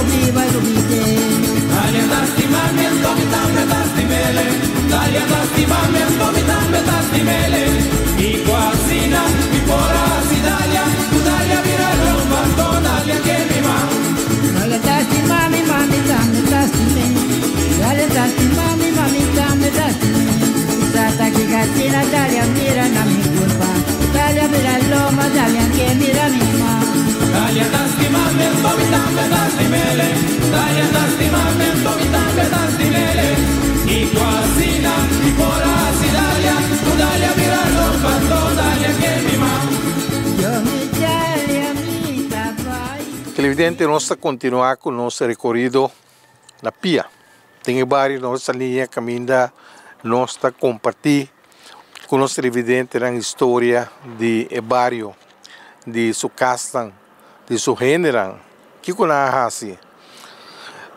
biba lubid'é. Dalia ta stima mi anto mi tambe ta stim'ele Dalia ta stima mi anto mi tambe ta stim'ele Kiko asina mi por a hasi Dalia Ku Dalia bira lomba anto Dalia ke mi man. Dalia ta stima mi ma mi tambe ta stim'é Dalia ta stima mi ma mi tambe ta stim'é Mi sa ta kiko asina Dalia mira na mi kurpa Dalia bira lomba Dalia ke mira mi man. Dalia ta stima mi anto mi tambe ta stim'ele Dalia ta stima mi anto mi tambe ta stim'ele Kiko asina mi por a hasi Dalia Ku Dalia bira lomba anto Dalia ke mi man. Yo mi Dalia mi ta bai. Televidente, nos ta continua cu nos recorido na pia den e bario Nos Saliña caminda nos ta comparti cu nos televidentenan historia di e bario, di su casnan, di su hendenan, kico nan a haci.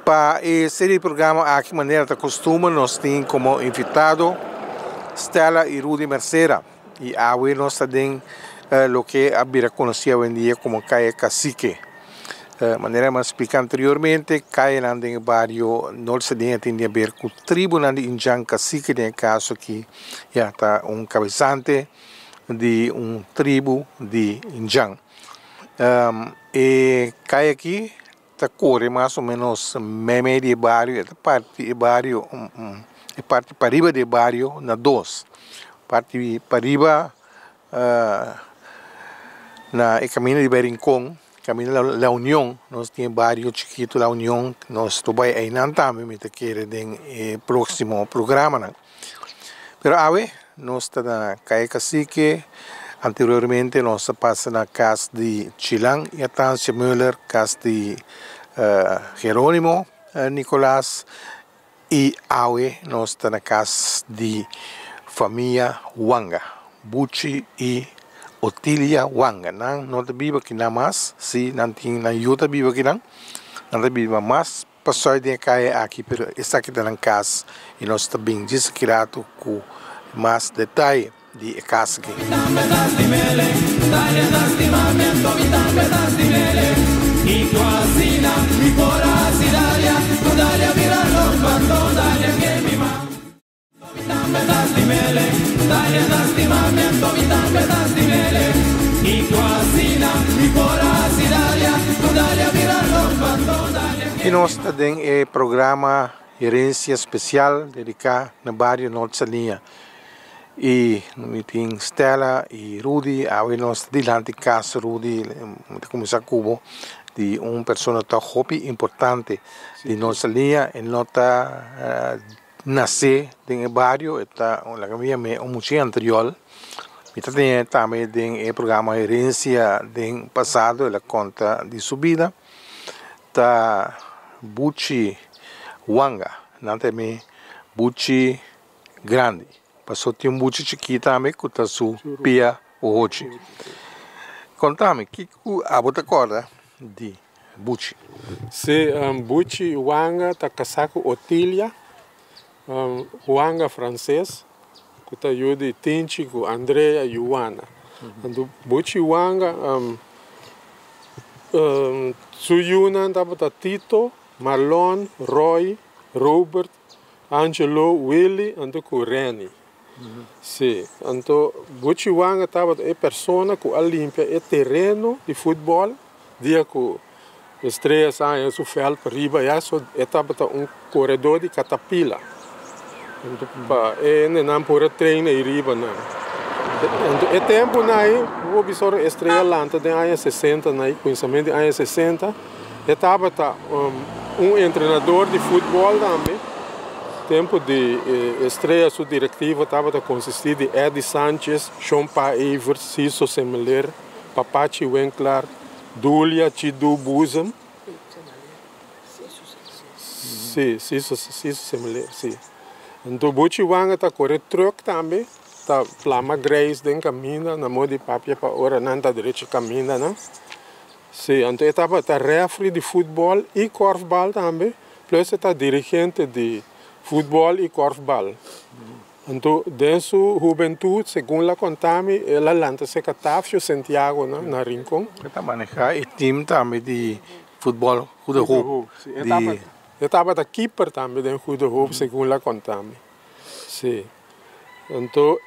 Pa e serie di programa aki manera ta costumber nos tin como invitado Stella y Rudy Mercera y awe nos ta den loke a bira conoci awendia como Calle Cacique. Manera mi a splica anteriormente cayenan den e bario Noord Sardinha tin di haber cu tribunan di Indjan Cacique den e caso aki ya ta un cabezante di un tribu di Indjan. E caye aki ta kore mas o menos meimei di e bario, e ta parti e bario e parti pariba di e bario na dos. Parti pariba na e kaminda di bai Rincon, kaminda La Union, nos tin e bario chikitu La Union, nos lo bai einan tambe mi ta kere den e proximo programanan. Pero awe nos ta na Calle Cacique, anteriormente nos a pasa na cas di Chilan y Atancia Muller, cas di Geronimo Nicolas y awe nos ta na cas di famia Wanga, Buchi y Otilia Wanga. Nan no ta biba akinan mas, si nan tin nan yu ta biba akinan, nan ta biba mas. Pasoi den e kaya aki pero esaki ta nan kas y nos ta bin djis aki rato ku mas detaye di e kas aki. I nos ta den e programa Herencia Special dedica na bario Noord Saliña. I mi tin Stella i Rudy, awe nos ta dilanti cas Rudy, mi ta cuminsa cu bo di un persona ta hopi importante di Noord Saliña, e no ta Nacé den e bario e ta laga mi yam'é un mucha anterior. Mi ta tene tambe den e programa Herencia den pasado el a konta di su bida. Ta Buchi Wanga, nan ta yam'é Buchi Grandi. Paso tin un buchi chikí tambe ku ta su pia ohochi. Konta mi kiko abo ta kòrda di Buchi. Si, Buchi Wanga ta kasá ku Otilia Wanga Franses, ku ta yu di Tinchi ku Andrea Yuana. Anto Buchi Wanga su yunan tabata Tito, Marlon, Roy, Robert, Angelo, Willy anto ku Renny. Sí, anto Buchi Wanga tabata e persona ku a limpia e tereno di futbòl dia ku Estrellas a haña su vèlt pa riba ya, so e tabata un koredó di katapila. Anto pa e hendenan por a train ei riba nan. Anto e tempunan ei bo bisa ora Estrella lanta den aña sesenta nan ei, kuminsamentu di aña sesenta, E tabata un entrenador di futbòl tambe. Tempu di Estrella su direktiva tabata konsistí di Eddie Sanchez, Shon Pa Evers, Ciso Semeler, Papachi Winklaar, Dulia Chidu Boezem, sí, Ciso Semeler, sí. Anto Buchi Wanga ta kore trùk tambe, ta plama greis den kaminda, na moda di papia pa ora nan ta drecha kamindanan. Sí, anto e tabata refri di futbòl i kòrfbal tambe, plus e ta dirigente di futbòl i kòrfbal. Anto den su hubentut, segun la konta mi, el a lanta serka Tafio Sentiago na Rincon. E ta maneha e tim tambe di. Futbòl Goede Hoop. Si, e tabata keeper tambe den Goede Hoop, segun el a konta mi. Si. Anto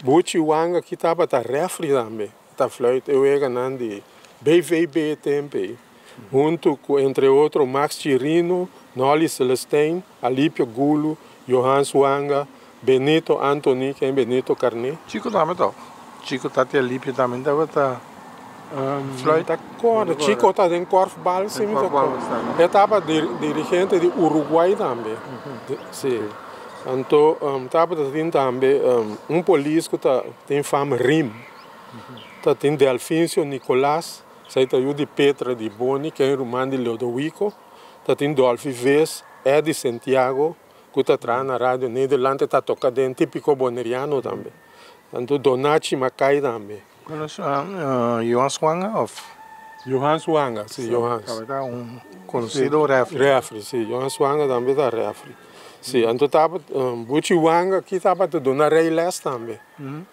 Buchi Wanga aki tabata refri tambe, ta fluit e weganan di BVB e tempu ei, huntu ku entre otro Max Chirino, Nolly Celestijn, Alipio Gulu, Johans Wanga, Benito Anthony, ken Benito Carné. Chico tambe to? Chico tati Alipio tambe tabata fluit? Ta corda, Chico ta den korfbal si mi ta corda. E tabata dirigente di Uruguay tambe. Si. Anto tabata tin tambe un polis ku ta tin fam Rim. Ta tin Delfincio Nicolas, esei ta yu di Petra di Boni, ken ruman di Lodowico. Ta tin Dolfi Ves, Eddy Sentiago, ku ta traha na Radio Nederland, e ta toka den Típiko Boneriano tambe. Anto Donachi Makai tambe. Konos Johans Wanga of? Johans Wanga, si, Johans. Tambe ta un konosido refri. Refri, si. Johans Wanga tambe ta refri. Si, anto tabata Buchi Wanga aki tabata duna rijles tambe.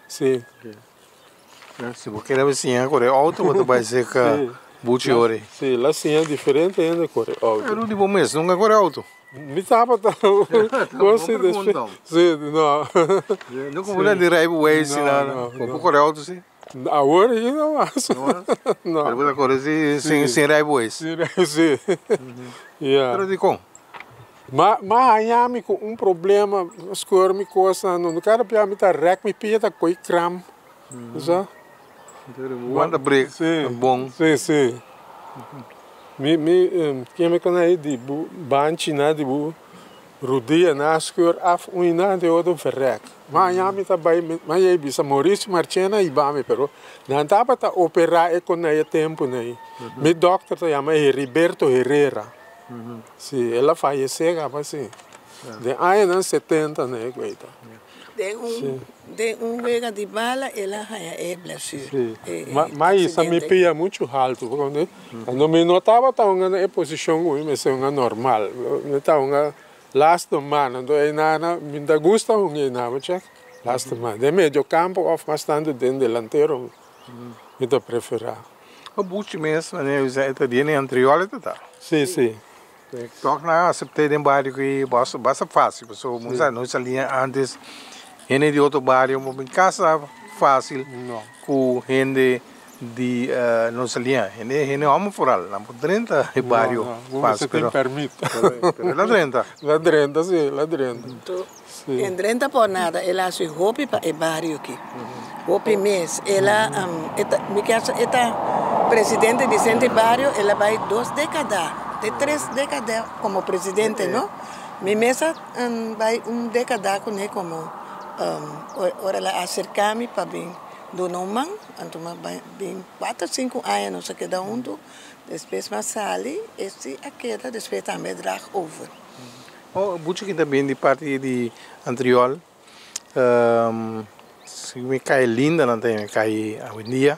Si. Si bo kere siña kore outo bo ta bai serka Buchi ori. Si, el a siña diferente hende kore outo. Pero di bo mes nunka kore outo? Mi tabata gosi despues. Si, no. Nunka bo di rijbewijs ni nada. Bo por kore outo si? Awor aki no mas. No. Pero bo ta kore si sin rijbewijs? Si. Ya. Pero dikon? Ma ma haña mi ku un problema, skor mi kosnan, no kada bia mi ta rèk mi pia ta koi kram, sa. Wanta break bon. Si, si. Mi mi ken mi kona ei di bu banchi na di bu rudia na skor af un i nan di otro verrèk. Ma haña mi ta bai, ma yei bisa Mauricio Marchena i ba mi pero nan tabata operá e kona e tempunan ei. Mi dòkter ta yama Heriberto Herrera. Si, el a fayesé kaba si. Den añanan setenta na e kueita. Den un den un wega di bala el a haña e blessure. Si. Ma isa mi pia muchu haltu pasobra cuando mi no tabata hunga na e posishon ku mi mester hunga normal. Mi ta hunga laatste man anto einana mi ta gusta hunga einana bo chek laatste man. Den medio kampo òf mas tantu den delantero mi ta preferá. O buchi mes, manera bisa e ta di anterior e ta ta. Si, si. Toch nan a acept'é den bario ki basta basta fácil pasobra bo sa nos salia antes hende di otro bario bo bin casa fácil ku hende di nos salia hende hende homber foral nan por drenta e bario fácil pero pero el a drenta. El a drenta si el a drenta. En drenta por nada el a haci hopi pa e bario aki. Hopi mes. El a, e ta, mi kier sa, e ta presidente di Centro di Bario, el a bay dos decada, te tres decada como presidente, no? Mi mes a bay un decada cune como, ora el a acerca mi pa bin duna un man, anto mi a bay bin cuatro, cinco aña nos a keda hunto, despues mi a sali, e si a keda, despues tambe a draag over. Oh, buchi ki ta bin di parti di Antriol, si mi kai linda nan ta mi kai awendia,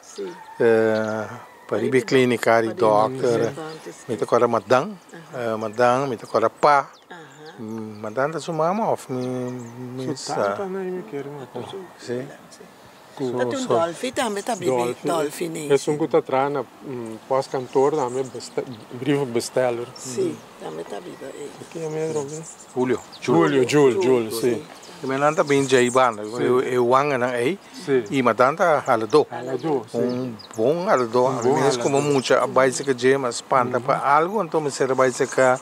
pariba e clinica di dokter, mi ta kòrda madan, madan, mi ta kòrda pa, madan ta su mama òf mi sa? Si. Ta tin un Dolfi tambe ta bibi Dolfi nei. Esun ku ta traha na postkantoor tambe brievenbesteller. Si, tambe ta biba ei. Ken yama e Robin? Julio. Julio, Jul, Jul, si. E nan ta bin djei banda, e wanganan ei i matan ta haladó. Haladó, si. Un bon haladó. A mi mes komo mucha a bai seka dje, mi a spanta pa algu, anto mi ser a bai seka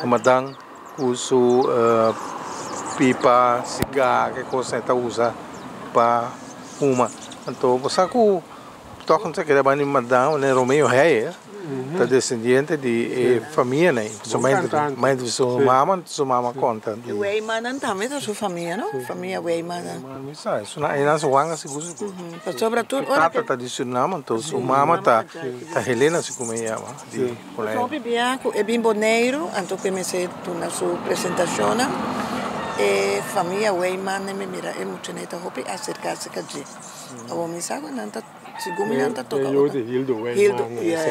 madan ku su pipa, sigar, ke kosnan e ta usa. Pa huma. Anto bo sa ku tòg nos a keda banda di Madan unda Romeo Heyer ta desendiente di e famianan ei. Su mei di su mama, su mama konta di. E Weymannan tambe ta su famia no? Famia Weymannan. Mi sa, e nan su wanga sigur sigur. Pasobra tur ora ke. Su tata ta di Surinam anto su mama ta Helena si ku mi yama di Bonaire. Hopi bia ku e bin Boneiru anto ku e mester duna su presentashonnan e famia Weyman mi mira e muchanan ta hopi aserká serka dje. Awor mi sa ku nan ta segun mi nan ta toka otro. Hildo Yes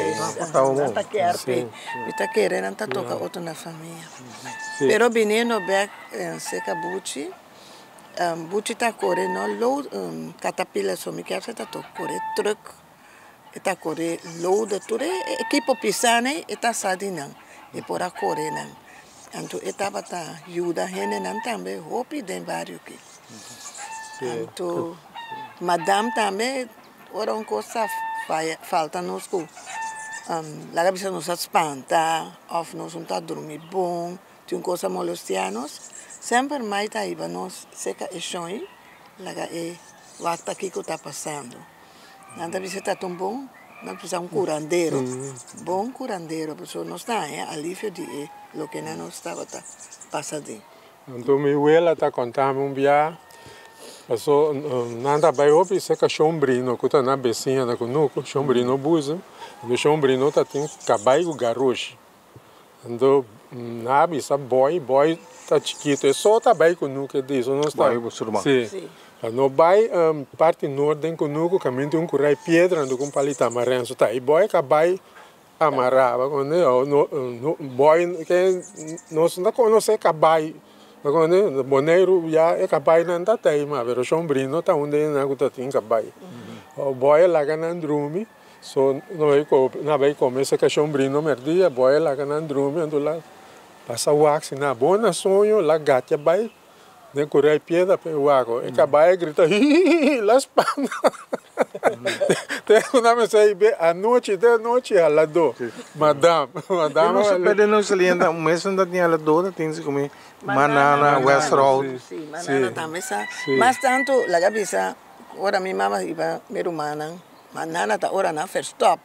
nan ta kier p'e mi ta kere nan ta toka otro na famia. Pero biniendo bèk serka Buchi Buchi ta kore no lou katapila so mi kier sa ta kore trùk. E ta kore loader, tur e ekipo pisá nei e ta sa di nan, e por a kore nan. Anto e tabata yuda hendenan tambe hopi den bario aki. Anto madam tambe ora un kos ta faya falta nos ku laga bisa nos a spanta òf nos no ta drumi bon, tin un kos a molestia nos, semper mai ta hiba nos serka e shon laga e wak ta kiko ta pasando. Nan ta bisa ta un bon, nan bisa un curandero, bon curandero, pasobra nos ta haña alivio di e loke nan nos tabata pasa den. Anto mi wela ta konta mi un bia, paso nan ta bai hopi serka Shombrino ku ta na besiña na kunuku, Shombrino Buzem, anto Shombrino ta tin kabai ku garoshi. Anto nan a bisa Boy, Boy ta chikito, e so ta bai kunuku e di, so nos ta. Boy bo su ruman. Si. Pa no bai parti nort den kunuku kaminda tin un kurai piedra anto ku un pali tamaren so ta i Boy ka bai amará bo kono no no Boy ke nos no ta konosé kabai bo kono Boneiru ya e kabainan ta tei mas pero Shombrino ta un den nan ku ta tin kabai Boy a laga nan drumi. So no bai ko na bai kome seka shombrino merdia boy a laga nan drumi anto la pasa wak si na bo na soño la gatia bai den kurai piedra pa e wak e kabai a grita hihihihi la spanta te ku nan mester a hibe anochi te anochi haladó madam madam Nos a perde nos salienda un mes nan ta tin haladó ta tin si kome manana west road. Si manana tambe sa mas tantu laga bisa ora mi mama hiba mi rumannan. Ma nana ta ora nan verstop.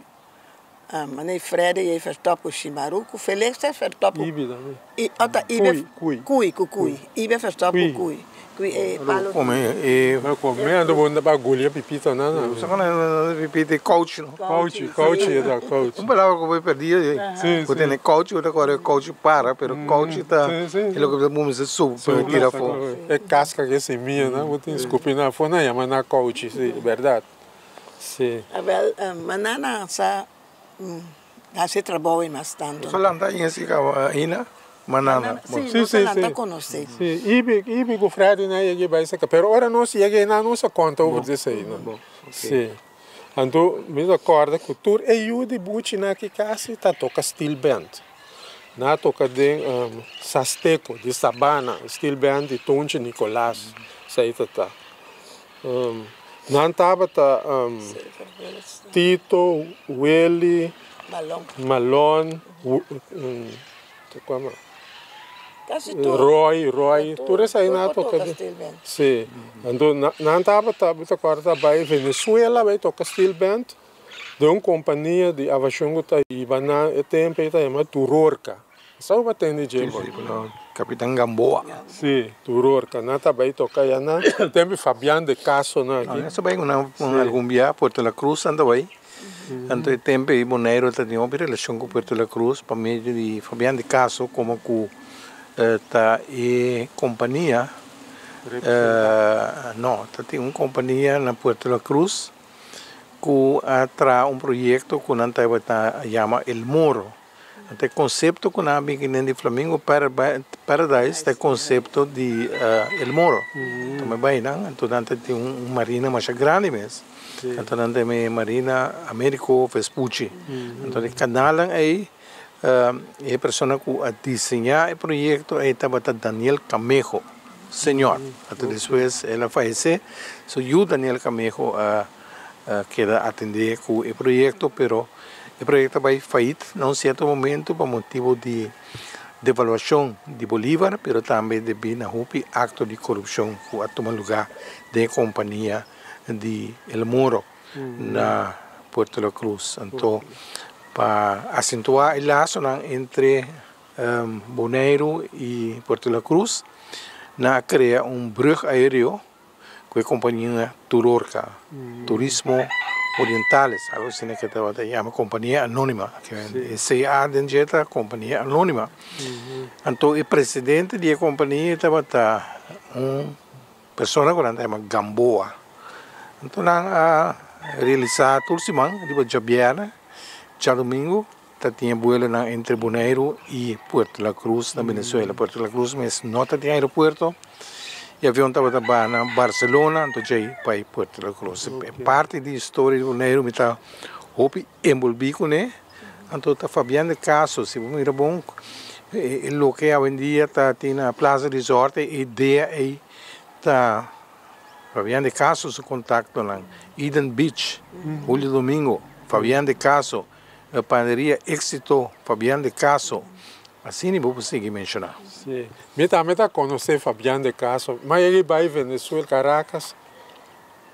Mane Freddy ei verstop ku Shimaru ku Felix ta verstop ku Ibi tambe. I ota Ibi Kui, kui. Kui ku kui. Ibi verstop ku kui. Kui e palo. Kome e. Nan kome anto bo ta gulia pipita nan nan. Sa kona pipita e kouchi no. Kouchi, kouchi e ta kouchi. Un palabra ku bo perdi e. Si, si. Bo tene kouchi bo ta kore kouchi para pero kouchi ta e loke bo mester sup pa tira afo. E kaska ku e simia nan bo tin skupi nan afo nan yama nan kouchi si bèrdat. Sí. Awel, ma nana sa hasi trabou ei mas tantu. Boso lanta ain si caba aina? Ma nana. Sí, nos a lanta conoce. Sí, Ibi, Ibi cu Freddy nan yega bai saca, pero ora nos yega ei nan nos a conta over di esei nan. Sí. Anto mi ta corda cu tur e yu di buchi nan aki casi ta toca steel band. Nan a toca den Sasteco di Sabana, steel band di Tonchi Nicolaas, esei ta ta. Nan tabata Tito, Willy, Malon, Roy, Roy, tur esei nan a toka. Si, anto nan tabata, mi ta kòrda ta bai Venezuela bai toka steel band den un kompania di avashon ku ta hiba nan e tempu ei ta yama Turorka. Sa bo tende dje boy? Capitan Gamboa. Si, Turorca. Nan ta bay toca ya na tempo di Fabian de Caso nan aki. Nan ta bay cu nan algun bia Puerto La Cruz nan ta bay. Anto e tempo ey Boneiru ta tin hopi relacion cu Puerto La Cruz pa medio di Fabian de Caso como cu ta e compania no ta tin un compania na Puerto La Cruz cu a traha un proyecto cu nan tabata yama El Moro. Anto e konsepto ku nan a bini den di Flamingo Paradise ta e konsepto di El Moro. Anto mi bai nan, anto nan ta tin un marina masha grandi mes. Anto nan ta e marina Americo Vespucci. Anto e kanalnan ei, e persona ku a diseñá e proyekto ei tabata Daniel Camejo, señor. Anto despues el a fayesé, su yu Daniel Camejo a keda atendé ku e proyekto, pero e proyekto a bai fayit na un sierto momento pa motibu di devaluashon di bolívar, pero tambe debí na hopi akto di korupshon ku a tuma lugá den e kompania di El Moro na Puerto La Cruz. Anto pa asentuá e lasonan entre Boneiru i Puerto La Cruz, nan a krea un brùg aéreo ku e kompania Turorca, Turismo Orientales, algo asina ke tabata yama kompania anonima, e CA den dje ta kompania anonima. Anto e presidente di e kompania tabata un persona ku nan ta yama Gamboa. Anto nan a realisa tur siman riba djabièrnè, djadumingu ta tin e buelonan entre Boneiru i Puerto La Cruz na Venezuela. Puerto La Cruz mes no ta tin aeropuerto e avion tabata baha na Barcelona anto djei bai Puerto La Cruz. E parti di historia di Boneiru mi ta. Hopi enbolbí kuné. Anto ta Fabian de Caso, si bo mira bon, e loke awendia ta tin na Plaza Resort, e idea ei ta Fabian de Caso su kontaktonan. Eden Beach, Julio Domingo, Fabian de Caso, Panaderia Éxito, Fabian de Caso. Asina bo por sigui menshoná. Sí. Mi tambe ta konosé Fabian de Caso. Mi a yega bai Venezuela, Caracas.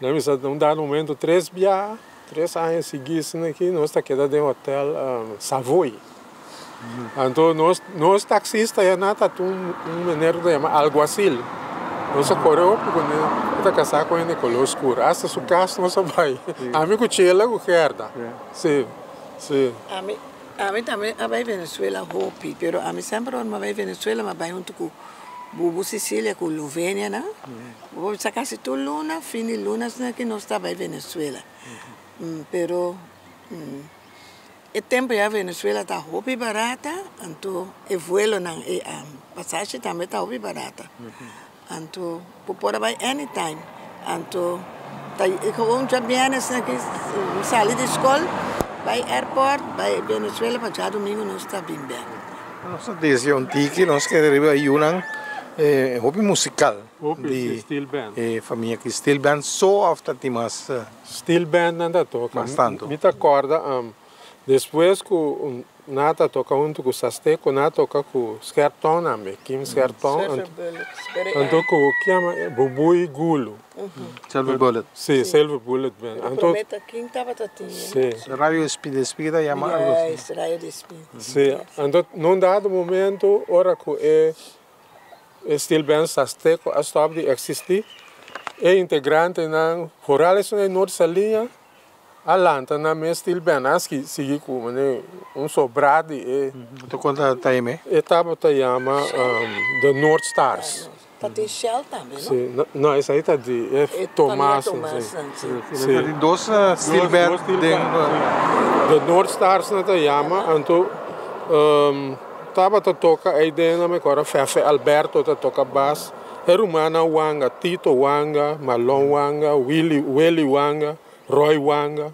Na mi sa un dado momento tres bia, 3 aña siguí aki, nos ta keda den hotel Savoy. Anto nos taxista ya nata un meneer ku yama Alguacil. Nos a kore hopi kuné, ta kasá ku hende koló skur. Hasta su kas nos a bai. Ami ku Chela ku Gerda. Sí. Ami tambe a bai Venezuela hopi, pero ami semper ora bai Venezuela, m'a bai huntu ku Bubu Sicilia ku Lovenia, no? Bubu sa kasi tur luna, fin di luna ku nos ta bai Venezuela. Pero e tempu ya Venezuela ta hopi barata, anto e vuelonan e pasashi tambe ta hopi barata. Anto bo por bai anytime. Anto ta gewoon djabièrnè aki sali di skol, bai airport, bai Venezuela pa djadumingu nos ta bin bèk. Nos a desvia un tiki, nos ke riba yunan hopi musikal. Hopi di steel band. Famia ku steel band so òf ta tin mas Steel band nan ta toka. Mas tantu. Mi ta kòrda despues ku nan ta toka huntu ku Sasteco, nan toka ku Scherton tambe, Kim Scherton. Silver Bullets. Pero, Anto ku yama Bubui Gulu. Silver Bullet. Sí, Silver Bullet Band. Pero Anto prometa ken tabata tin. Sí. Rayo Despida yama algo asina. Juist, Rayo de Spida. Sí, anto num dado momento, ora ku e steel band Sasteco a stop di eksistí, e integrantenan, vooral esun Noord Saliña, a lanta nan mes steel band, a sigui ku un sobrá di e Tu konta time? E tabata yama The North Stars. Ta tin Shell tambe, no? Sí, no, esei ta di e E Tomas. Tomas, Sí. sí. Sí. Tin dos steel band Dos steel den band, sí. The North Stars nan ta yama, anto tabata toka ei den mi kòrda Fefe Alberto ta toka bas, e rumannan Wanga, Tito Wanga, Marlon Wanga, Willy Wanga, Roy Wanga.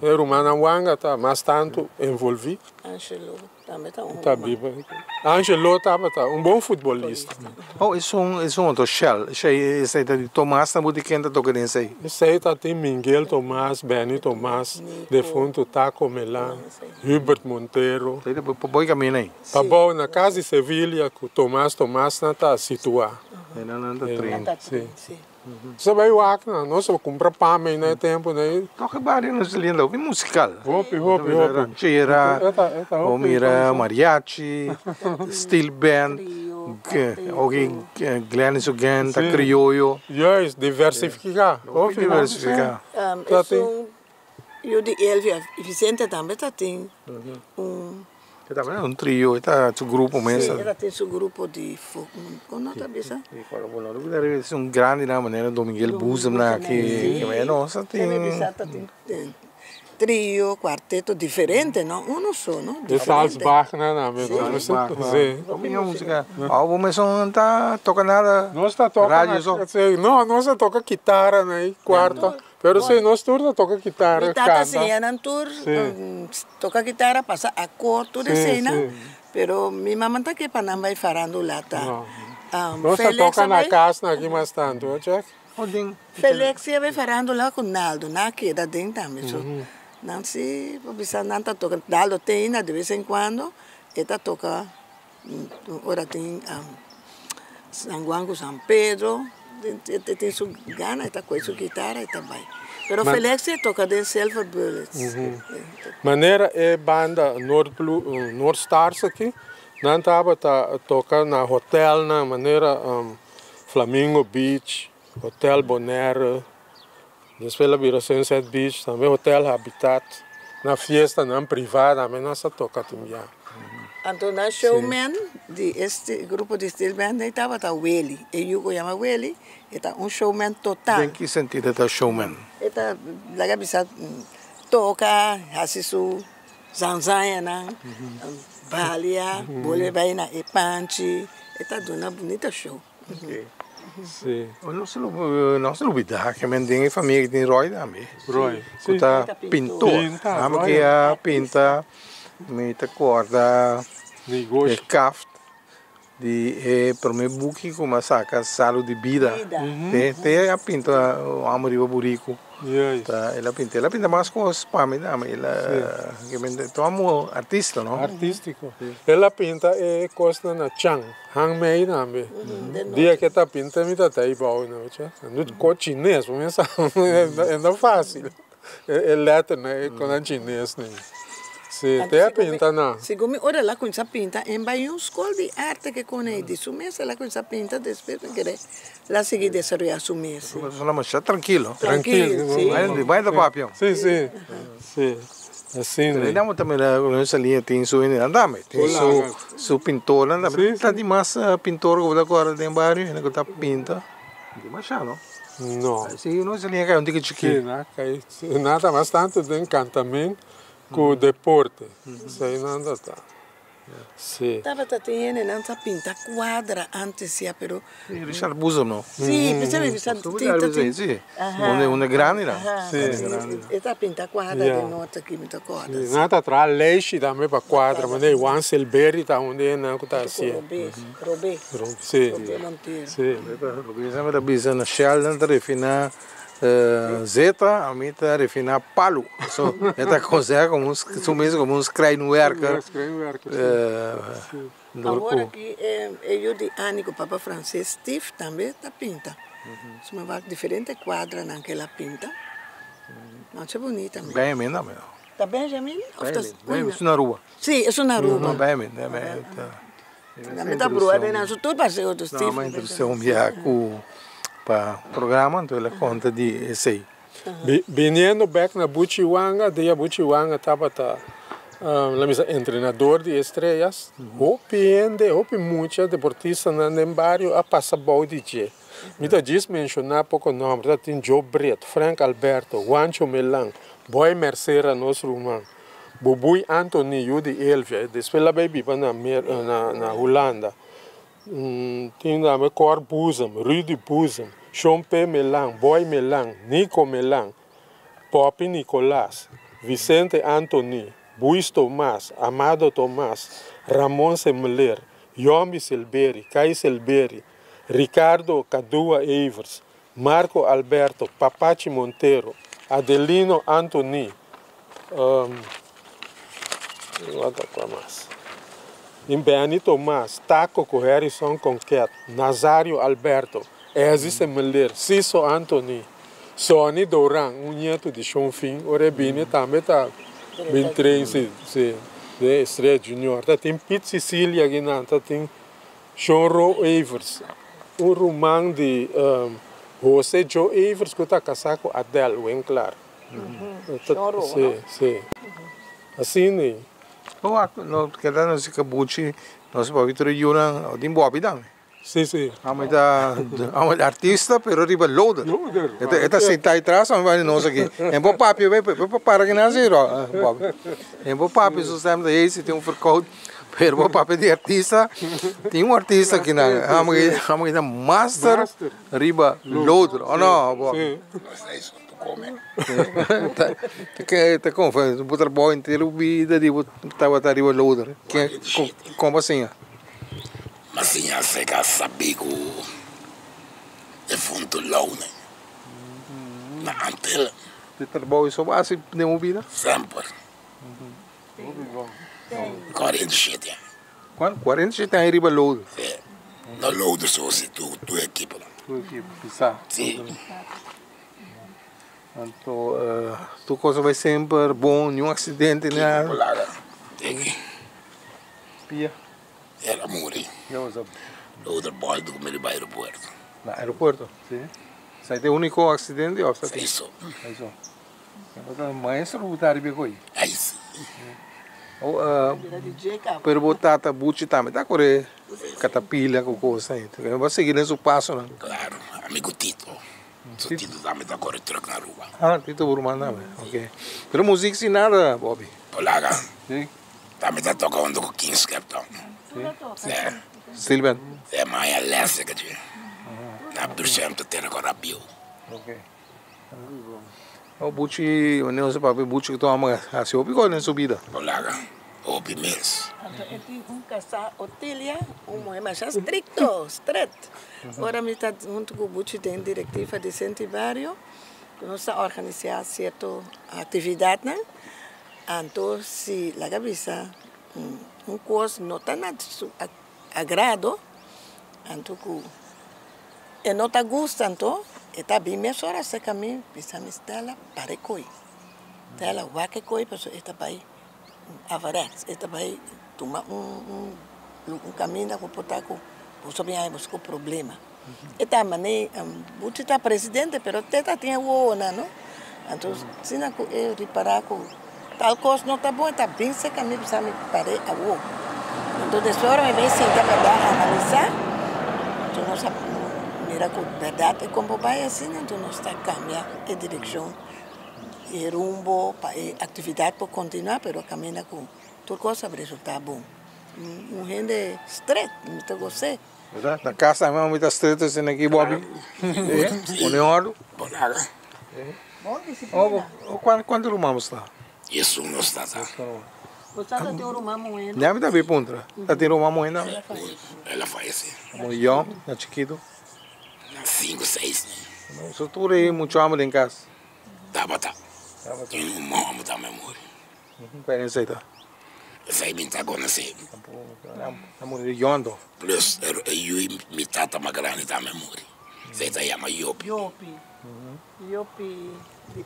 E rumannan Wanga ta mas tantu envolví. Angelo tambe ta un. Ta biba. Angelo tabata un bon futbolista. Oh, esun otro Shell. Esei ta di Tomas na Butiken ta toka den esei. Esei ta tin Miguel Tomas, Benny Tomas, defuntu Taco Melan, Hubert Montero. Esei ta boy camino ei. Pa na kas di Sevilla ku Tomas Tomas nan ta situá. Nan ta train. Sí. Sí. Bo bai wak, nos kumpra pan na tempu, ne? Toka bario nos lindo, hopi musikal. Hopi, hopi, hopi. Ranchera, Eta o hopi, mira mariachi, steel band, Trio, o Glennis again, ta krioyo. Juist, diversifiká. Hopi diversifiká. Ta tin. Esun yu di Elvia, Vicente tambe ta tin un Tambe un trio, ta su grupo mes. Sí, el a tin su grupo di folk, kon ta bisa? Un grandi na manera Dominguel Buzem na ku no sa Tin tin bisa ta tin trio, kuarteto diferente, no? Uno so, no? De Salzbach, no, no, sí. Minha música. Ah, o mes no ta toka nada. Nos ta toka Radio so. Sí, no, nos ta toka kitara, ne, kuarto. Pero sí, nos tur ta toka kitara, Mi tata kanta. siña nan tur, toka kitara, pasa akord, tur esena. Pero mi mama ta ke pa nan bai farándula ta. No. Um, Nos ta Felix toka na bai, kas aki mas tantu, check. Oh, ding. Felix ia bai farándula ku Naldo, na keda den tambe. So, nan si, bisa nan ta toka, Naldo tin de vez en cuando, e ta toka, ora tin San Juan ku San Pedro, tin su gana, ta ku su kitara i ta bai. Pero Felix toka den Silver Bullets. Manera e banda North Blue, North Stars aki, nan tabata toka na hotel na manera Flamingo Beach, Hotel Bonaire, despues a bira Sunset Beach, tambe Hotel Habitat, na fiestanan privá, tambe nan sa toka tambe. Anto na showman di este grupo di steel band tabata Willy. E yu ku yama Willy, ta un showman total. Den ki sentido ta showman? E ta laga bisa toka, hasi su zanzanya nan, balia, bolbe bai na e panchi, e ta duna bunita show. Okay. Si. Nos nos a lubida ke men den e famia ki tin Roy tambe. Roy. Ku ta pintor. Pinta, Amo Roy. ke a pinta mi ta korda Negoshi. e kaft di e prome buki ku mi a saka Salu di Bida. Te te a pinta amo riba buriku. Juist. Ta el a pinta el a pinta mas kos pa mi tambe el a ke men ta amo artista no. Artístiko. El a pinta e kosnan na chan, hang mei tambe. Dia ku e ta pinta mi ta ta ei bou no cha. No ko chines bo mester sa e no fácil. E letternan e konan chines nan. Si, te a pinta nan. Segun mi ora el a kuminsá pinta en bai un skol di arte ke kone di su mes el a kuminsá pinta despues mi kere el a sigui desaroyá su mes. Un persona masha trankilo. Trankil, si. Bai ta papia. Si, si. Si. Asina. Pero ainda bo ta mira ku nos salia tin su hendenan tambe. Tin su su pintornan tambe. Ta di mas pintor ku bo ta kòrda den bario hende ku ta pinta. Demasiado no. No. Si nos salia kai un tiki chikí. Si, nan kai. Nan ta mas tantu den kantamen ku deporte. Esei nan ta ta. Si. Tabata tin hendenan ta pinta kuadra antes ya pero. Si, Richard Boezem no. Si, p'esei mi bisa tin ta tin. Si, un grandi nan. Si. E ta pinta kuadra den norte aki mi ta kòrda. Si, nan ta traha leishi tambe pa kuadra, manera Juan Silberi ta un di hendenan ku ta hasié. Robé, Robé. Si. Robé Montero. Si. Robé semper ta bisa na Shell nan ta refiná Zeta, ami ta refiná palu. So, e ta konseha komo un, su mes komo un skrijnwerker. Skrijnwerker, si. Awor aki e yu di Annie ku papa Francis, Steve, tambe ta pinta. So mi wak diferente kuadranan ku el a pinta. Masha bunita mi. Benjamin tambe no? Ta Benjamin? Of ta Benjamin, esun na Aruba. Si, esun na Aruba. Benjamin, Benjamin ta. Mi ta brua den nan su tur paseo tu Steve. No, mi introduccion un biaha cu pa programa, anto el a conta di esey. Biniendo bek na Buchi Wanga, dia Buchi Wanga tabata la misa entrenador di Estrellas, hopi hende, hopi mucha deportistanan den bario a pasa bou di dje. Mi ta djis menshoná poko nòmber, ta tin Joe Britt, Frank Alberto, Juancho Melan, Boy Mercera nos ruman, Bubui Anthony yu di Elvia, despues el a bai biba na na Hulanda. Tin tambe Cor Boezem, Rudy Boezem, Shon P. Melan, Boy Melan, Nico Melan, Poppy Nicolas, Vicente Anthony, Buis Tomas, Amado Tomas, Ramon Semler, Yombi Silberi, Kai Silberi, Ricardo Kadua Evers, Marco Alberto, Papachi Montero, Adelino Anthony, wak kua mas, tin Benny Tomas, Taco ku Harrison Conquet, Nazario Alberto, Ezzy Semeleer, Ciso Anthony, Sonny Doran, un nieto di Shon Fin, ora e bini tambe ta bin train si, si, den Estrella Junior. Ta tin Pete Cecilia akinan, ta tin Shon Ro Evers, un ruman di Jose Joe Evers ku ta kasá ku Adele Winklaar. Shon Ro, no? Sí, sí. Asina ei. Bo no keda nos kabuchi, nos papia tur e yunan tin bobi tambe. Sí, sí. Amo ta amo ta artista pero riba loader. Loader. E ta sentá ahí tras amo bai nos aki. En bo papia bai bo para ki nan si Bobby. En bo papia su stem ta hey si tin un verkoud. Pero bo papia di artista, tin un artista aki nan, amo ki ta master riba loader, o no Bobby? Ta kon bo trabou henter bo bida di bo tabata riba loader, kon bo a siña? Mi a siña aserka sabí ku defuntu Lowne na Antilla. Di trabou esei bo a hasi den bo bida? Semper. 47 aña. Kuantu? 47 aña riba lodo? Sí. No lodo so, si tur ekipo. Tur ekipo, pisá. Sí. Anto tur cosa bai semper bon, niun accidente ni nada? Kiko laga tiki. Pia? El a muri. Lodo boldo ku mi riba aeropuerto. Na aeropuerto? Sí. Esei ta e úniko accidente òf ta tin? Esei so. Esei so. Maestro bo ta riba e koe. Ai si. Pero bo tata Buchi tambe ta kore katapila ku kos ai. Bo a sigui den su pasonan. Klaro, ami ku Tito. So Tito tambe ta kore truk na Aruba. Ah, Tito bo ruman tambe. Ok. Pero muzik sin nada, Bobby. Polaga. Si. Tambe ta toka hunto ku Kings Cape Town. Si. Si. Steel band. Si, maya les e kachi. Na Bursem ta tera kora bieu. Ok. O Buchi, wanneer nos papia Buchi ku ta hòmber hasi hopi kos den su bida. Bo laga hopi mes. Anto e tin un kasá Otilia, un muhé masha strikto, stret. Ora mi ta huntu ku Buchi den direktiva di Senti Bario, ku nos ta organisá sierto aktividatnan, anto si laga bisa un kos no ta na su agrado, anto ku e no ta gusta anto e ta bin mesora aserka mi bisa mi Stella para e koi, Stella wak e koi pasobra e ta bai averechts, e ta bai tuma un un kaminda ku por ta ku boso bin haña boso ku problema. E ta manera Buchi ta presidente pero te ta tin e wowonan no, anto asina ku e ripara ku tal kos no ta bon e ta bin serka mi bisa mi par'é awo. Anto despues ora mi bai sinta bèrdat analisá anto nos a mira ku bèrdat e kon por bai asina anto nos ta kambia e direkshon e rumbo pa e aktividat por kontinuá pero kaminda ku tur kos a resultá bon. Un hende stret mi ta gos'é. Na kas tambe mi ta stret asina aki Bobby. Pone ordu. Bon disiplina. Kuantu ruman bo sta? Esun nos ta ta. Bo sa ta tin un ruman muhé no? Ya mi ta bin puntra. Ta tin ruman muhé tambe? El a fayesé. Como yòn, na chikitu? Na sinku, seis. So tur e muchu hòmber den kas? Tabata. Tin un hòmber tambe muri. Kua esei ta? Esei mi ta konosé. A muri di yondo. Plus e yu mi tata mas grandi tambe a muri. Esei ta yama Yopi. Yopi. Yopi.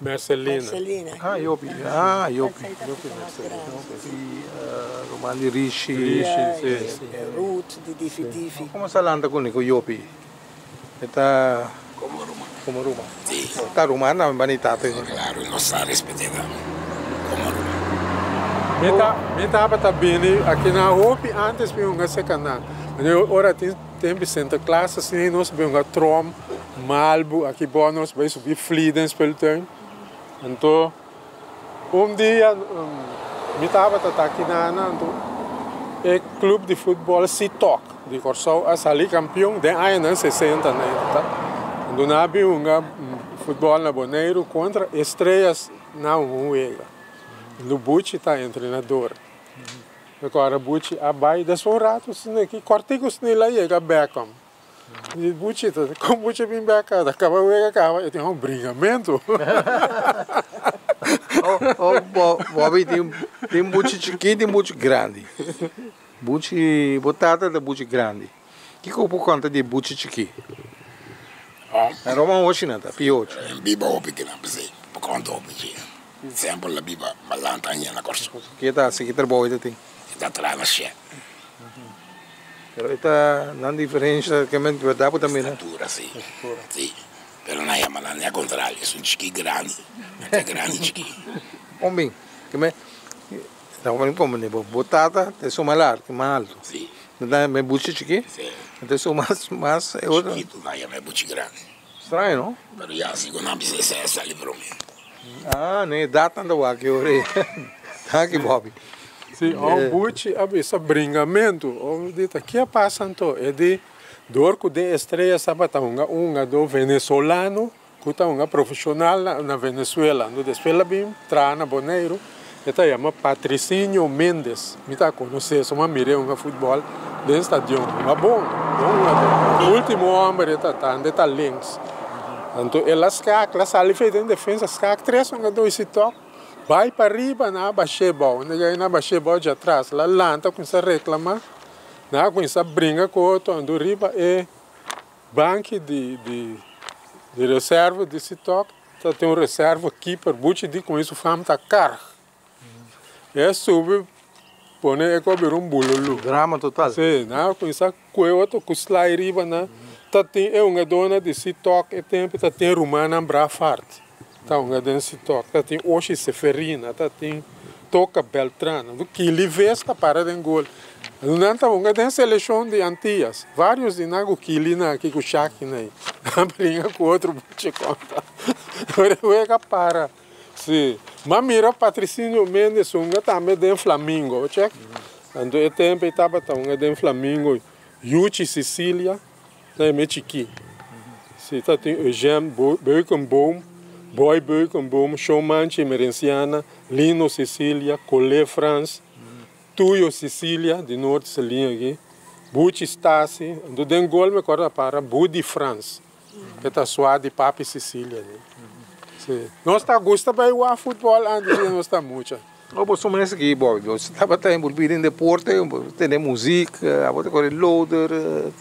Mercelina. Mercelina. Ah, Yopi. Ah, Yopi. Yopi Mercelina. I ruman di Rishi. Rishi, si. Ruth di Difi Difi. Komo sa lanta kuné ku Yopi? E ta. Komo ruman. Komo ruman. Si. Ta ruman tambe banda di tata. Klaro, nos sa respet'é tambe komo ruman. Mi ta mi tabata bini aki na hopi antes mi hunga sekanan. Ora tin tempu Sinterklaas asina nos bin hunga trom, malbu aki bo nos bai subi fli den speeltuin. Anto un dia mi tabata ta aki na anto e club di futbol Sitok di Kòrsou a sali kampion den añanan sesenta ta. Anto nan a bin hunga futbol na Boneiru kontra Estrellas na un wega. Anto Buchi ta entrenador. Akora Buchi a bai despues un ratu ki kòrtiku snel a yega Beckham. Di Buchi ta kon Buchi bin bek ta kaba wega kaba e tin un bringamentu. Oh Bobby tin tin Buchi chikí tin Buchi grandi. Buchi bo tata ta Buchi grandi. Kiko bo por konta di Buchi chikí? Na Roma hochi nan ta pio hochi. Biba hopi kinan p'esei por konta hopi chi. Semper la biba malanta aña na Kòrsou. Ke ta hasi? Ki trabou e ta tin? E ta traha na Shell. Pero e ta nan diferencia ke men berdad bo ta mira. Estatura si. Si. Pero nan yama nan al contrario. Esun chiki grandi. Nan ta grandi chiki. Kon bin? Ke men ta bon komprende bo. Bo tata ta esun mas largo, mas alto. Si. Nan ta yama e buchi chiki. Si. Nan ta esun mas mas e otro. Chikitu nan yama e buchi grandi. Straño no? Pero ya si ku nan bisa esei a sali prome. Ah, no edat nan ta wak e ora ei. Danki Bobby. Si, un buchi a bisa bringamentu. Un di ta ke a pasa anto? E di dor ku den Estrella tabata hunga un hungadó venezolano ku ta hunga profeshonal na Venezuela. Anto despues el a bin traha na Boneiru. E ta yama Patricinho Mendes. Mi ta konosé, suma mir'é hunga futbòl den stadion. Hunga bon, bon hungadó. Último hòmber e ta tanda, e ta links. Anto el a skak, el a sali fei den defensa, skak tres hungadó i si tòk bai pa riba nan a bash'é bou. Nan a nan a bash'é bou djatras. El a lanta kuminsá reklamá, nan a kuminsá bringa ku otro. Anto riba e banki di di reserva di si tòk ta tin un reserva keeper buchi di ku su fam ta karg. E subi pone e ku a bira un bululu. Drama total. Sí, nan a kuminsá kue otro ku slai riba nan. Ta tin e hungadónan di Sitok e tempu ta tin rumannan Braafhart ta hunga den Sitok, ta tin Oshi Seferina, ta tin Toka Beltran. Kili ves ta para den gol. Nan ta hunga den seleshon di Antias. Vários di nan ku kili nan aki ku Shaki nan ei. Nan bringa ku otro buchi konta. Ora e wega para. Si. M'a mira Patricinio Mendes hunga tambe den Flamingo. Bo chek? Anto e tempu ei tabata hunga den Flamingo Yuchi Cecilia ta e me chikí. Si, tabatin Eugène Beukenboom, Boy Beukenboom, Showmanchi Emerenciana, Lino Cecilia, Colé Frans, Tuyo Cecilia di Noord Saliña aki, Buchi Stasi, anto den gol mi acorda para Budi Frans, e ta swa di Papi Cecilia. Si. Nos ta gusta bay wak futbol antes di nos ta mucha. Oh, bo suma esaki, Bobby, bo tabata envolvi den deporte, bo tende muziek, abo ta kore loader,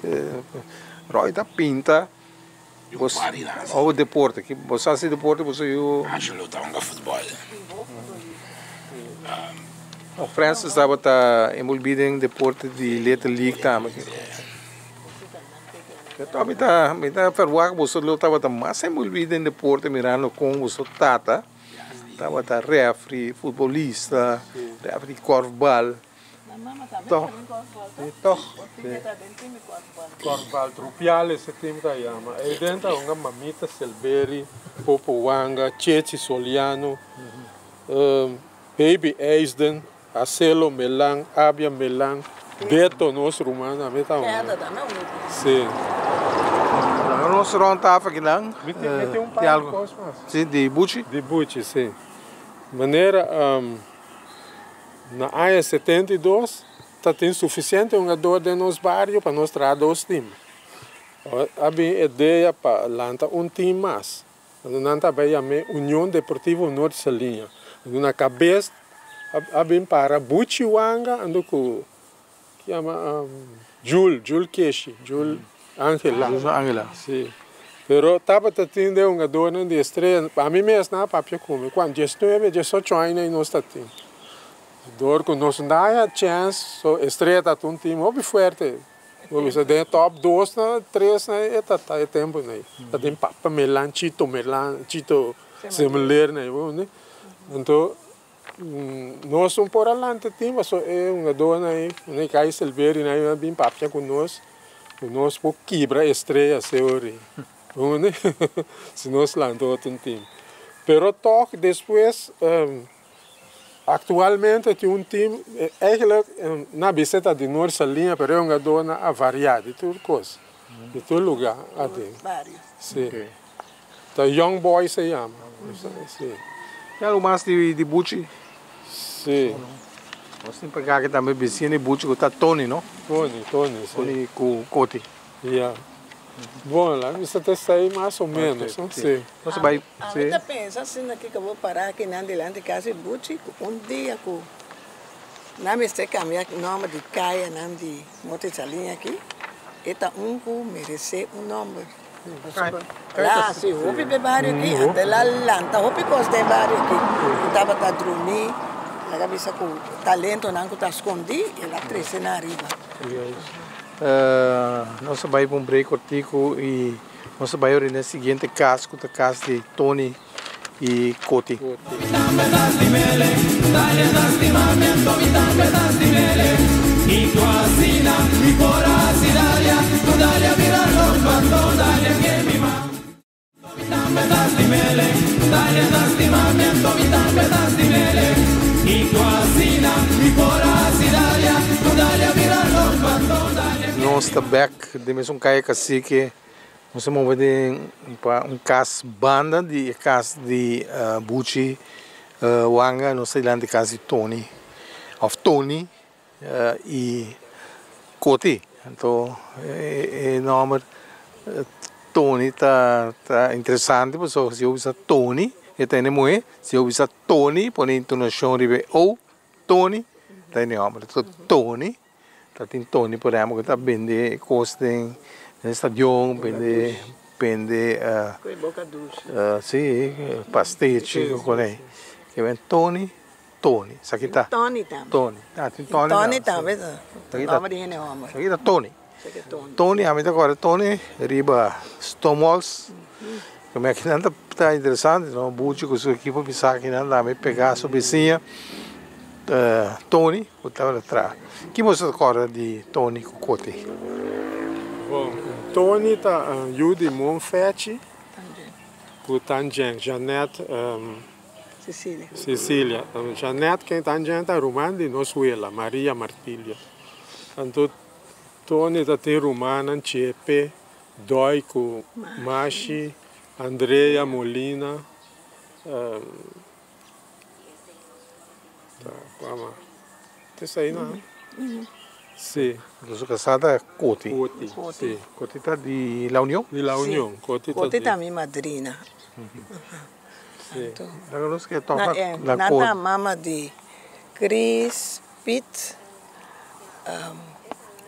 Roy ta pinta. Bo oh deporte, ki bo sa hasi deporte bo sa yu. Angelo ta hunga futbol. Francis tabata envolvi den deporte di Little League tambe. Enton mi ta mi ta verwagt boso lo tabata mas envolvi den deporte mirando kon boso tata tabata refri, futbolista, refri korfbal. Toch, toch. Korfbal Trupial ese team ta yama. Eyden ta hunga Mamita Selberi, Popo Wanga, Chechi Soliano, Baby Eisden, Acelo Melan, Abia Melan, Beto nos ruman tambe ta hunga. Si. Laga nos rond tafel akinan. Mi tin un par di kos mas. Si, di Buchi? Di Buchi, si. Manera na aña 72 ta tin sufisiente hungador den nos bario pa nos traha dos tim. A bin e idea pa lanta un tim mas. Anto nan ta bai yam'é Union Deportivo Noord Saliña. Anto na kabes a bin para Buchi Wanga anto ku yama Jul, Jul Keshi, Jul Angela. Jul Angela. Si. Pero tabata tin den hungadornan di Estrella, ami mes nan a papia ku mi, kuan diesnuebe, diesocho aña ei nos ta tin. Dor ku nos no haya chèns, so Estrella ta un tim hopi fuerte. Bo bisa den e top dos na tres na e ta ta e tempo nei. Ta den Papa Melan, Chito Melan, Chito Semler nei bo ne. Anto nos un por a lanta tin paso e hungadornan ei nei Kai Silveri nei a bin papia ku nos ku nos por kibra Estrella seori bo ne si nos lanta otro tim. Pero tog despues Actualmente tin un team, eigenlijk na bisa ta di Noord Saliña pero e hungadornan a varia di tur cos, di tur lugar aden. Si. Ta Young Boys se yama. Si. Tin algo mas di Buchi? Si. Nos tin pa aki tambe bisiña di Buchi cu ta Tony no? Tony, Tony si. Tony cu Coti. Ya. Bon, la mester ta esei mas o menos, no? Si. Nos bai, si. Ami ta pensa asina kiko bo para akinan dilanti kas di Buchi ku un dia ku nan mester kambia nòmber di kayanan di Monte Saliña aki, e ta un ku meresé un nòmber. Pasobra la hasi hopi p'e bario aki, anto el a lanta hopi kos den e bario aki ku tabata drumí, laga bisa ku talentonan ku ta skondí, el a trese nan ariba. Nos a bai pa un break kortiku i nos a bai ora na e siguiente kas ku ta kas di Tony i Koti. Nos ta bek den mesun kaya Cacique. Nos a move den pa un kas banda di e kas di Buchi Wanga. Nos ta dilanti kas di Tony of Tony i Koti. Anto e nòmber Tony ta interesante pasobra si bo bisa Tony e ta hende muhé, si bo bisa Tony pone intonashon riba e o, Tony ta hende hòmber. Anto Tony ta tin Tony por ehèmpel ku ta bende kos den stadion, bende bende si pastechi ku kos Tony. Tony, esaki ta. Tony tambe. Tony, ah tin Tony tambe. Tony tambe ta nomber di hende homber. Esaki ta Tony. Tony, ami ta kòrda Tony riba Stonewalls. Kome akinan ta interesante no, Buchi ku su ekipo bisa akinan tambe pegá su bisiña Tony ku tabata traha. Ki boso ta kòrda di Tony ku Koti? Bon, Tony ta yu di Monfechi ku Tanjen, Jeanette. Cecilia. Cecilia. Jeanette ken ta Jeanette ta ruman di nos wela, Maria Martilia. Anto Tony ta tin rumannan Chepe, Doi ku Mashi, Andrea Molina, ta kua mas? Ta esei nan? Si. Su kasá ta Koti. Koti, si. Koti ta di La Union? Di La Union, Koti ta di. Koti ta mi madrina. Si. Laga nos ke toka na Nan Koti. ta mama di Chris, Piet,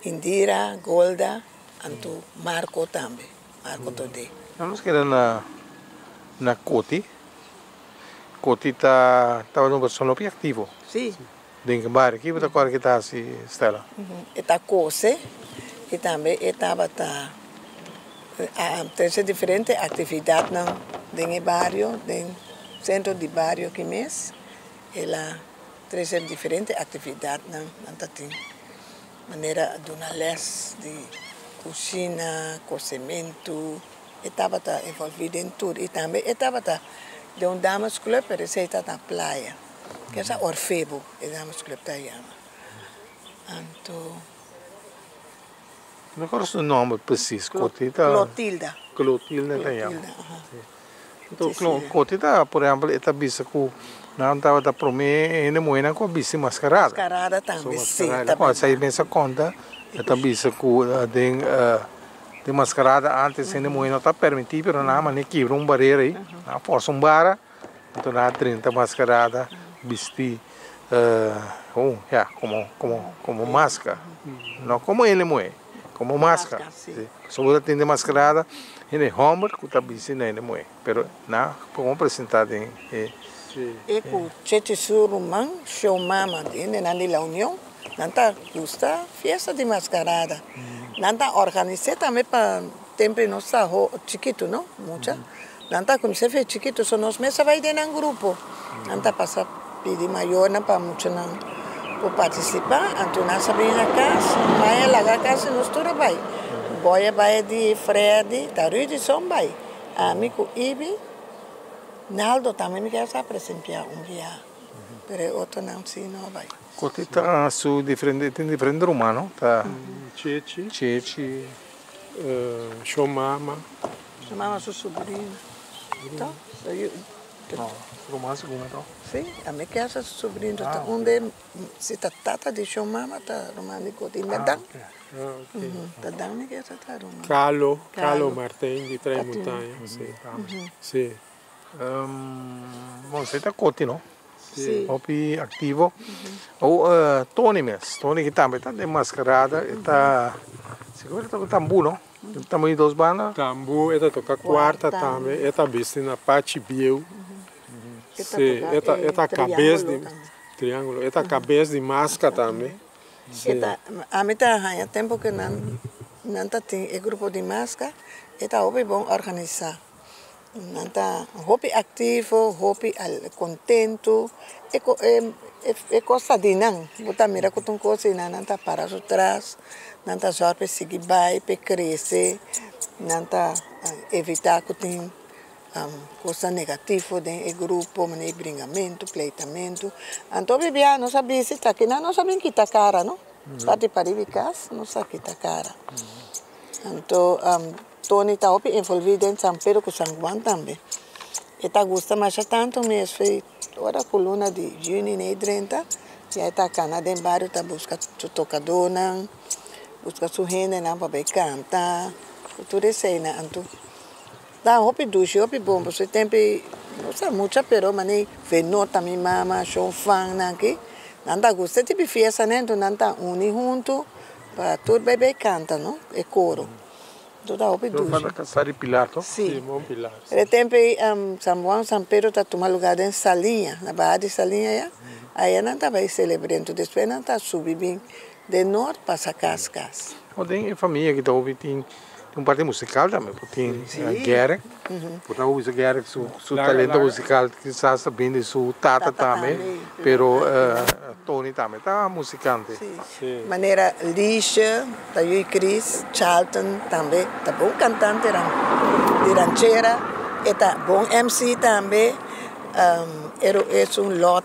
Indira, Golda, anto Marco tambe, Marco Todé. Nos keda na na Koti. Koti ta tabata un persona hopi aktivo. Si. Den e bario. Kico ta kòrda ke ta hasi, Stella? E ta kose i tambe e tabata trese diferente aktividatnan den e bario, den sentro di bario aki mes. El a trese diferente aktividatnan nan ta tin manera duna lès di kushina, kosementu, e tabata envolví den tur i tambe e tabata den un dames club pero esei ta na playa kesa Orfebo e dames club ta yama anto. No kòrda su nòmber presis, Clotita. Clotilda. Clotilda ta yama. Anto Coti ta, por ehempel, e ta bisa ku nan tabata promé hende muhénan ku a bisti maskarada. Maskarada tambe, si. Ta esei mes a konta, e ta bisa ku den den maskarada ántes hende muhé no ta permití, pero nan a manera kibra un barera ei, nan a fòrsa un bara, anto nan a drenta maskarada bistí, oh ya, komo komo komo maska, no komo hende muhé. Como masca. Pasobra bo ta tin den mascarada hende homber cu ta bisti na hende muhe. Pero nan como presenta den e. E cu Chechi su ruman show mama di hendenan di La Union nan ta gusta fiesta di mascarada. Nan ta organise tambe pa tempo nos ta chikitu no mucha. Nan ta cuminsa fe chikitu so nos mes a bay den nan grupo. Nan ta pasa pidi mayornan pa muchanan por participa. Anto nan sa bini na cas, mai a laga cas y nos tur a bay. Boy a bay di Freddy, ta Rudy son bay. Ami cu Ibi, Naldo tambe mi kier sa presempia un bia, pero e otronan si no a bay. Kote ta su diferente, tin diferente ruman no? Ta Chechi. Chechi. Sho mama. Su mama su sobrino. To? No, su ruman segun to. Si, ami ke hasta su sobrino. Ta un de, si ta tata di su mama ta ruman di Coti. Na Dan. Ta Dan mi ke hasta ta ruman. Carlo, Carlo Martin di Tres Montaña. Si. Si. Bon, si ta Coti no? Si. Hopi activo. O Tony mes. Tony ki tambe ta den mascarada. E ta, sigur e ta toca tambu no? Tambu di dos banda. Tambu e ta toca cuarta tambe. E ta bisti na pachi bieu. Si, e ta e ta cabes di triangulo. E ta cabes di masca tambe. Si. E ta, ami ta haña tempo cu nan nan ta tin e grupo di masca, e ta hopi bon organisa. Nan ta hopi activo, hopi contento. E e cos ta di nan. Bo ta mira cu ta un cos di nan, nan ta para su tras, nan ta zorg pa e sigui bay, pa e crece. Nan ta evita cu tin cosnan negativo den e grupo, manera bringamento, pleitamento. Anto bibia nos a bisita kinan nos a bin kita cara no. Parti pariba di cas nos a kita cara. Anto Tony ta hopi envolví den San Pedro ku San Juan tambe. E ta gusta masha tantu mes fe ora ku luna di juni nei drenta ya e ta kana den bario ta buska su tokadónan, buska su hendenan pa bai kanta ku tur eseinan. Anto ta hopi dushi, hopi bon pasobra e tempu ei no sa mucha pero manera Venota mi mama, Shon Fannan aki nan ta gusta e tipo di fiestanan enton nan ta uni huntu pa tur bai bai kanta no e koro. Tur ta hopi Tur dushi. fada kasá di Pilar to? Sí. Simon Pilar, sí. E tempu ei San Juan, San Pedro ta tuma lugá den Saliña, na baha di Saliña ya. Aya nan ta bai selebr'é. Enton despues nan ta subi bin den nort pasa kas kas. O den e famia ki ta hopi tin un parti musikal tambe. Por tin Gerrit. Por ta hopi Gerrit su su talento musikal kisas ta bin di su tata tambe. Pero Tony tambe ta musikante. Sí. Manera Liesje, ta yu Chris, Charlton tambe ta bon kantante di ranchera, e ta bon MC tambe, esun Lot,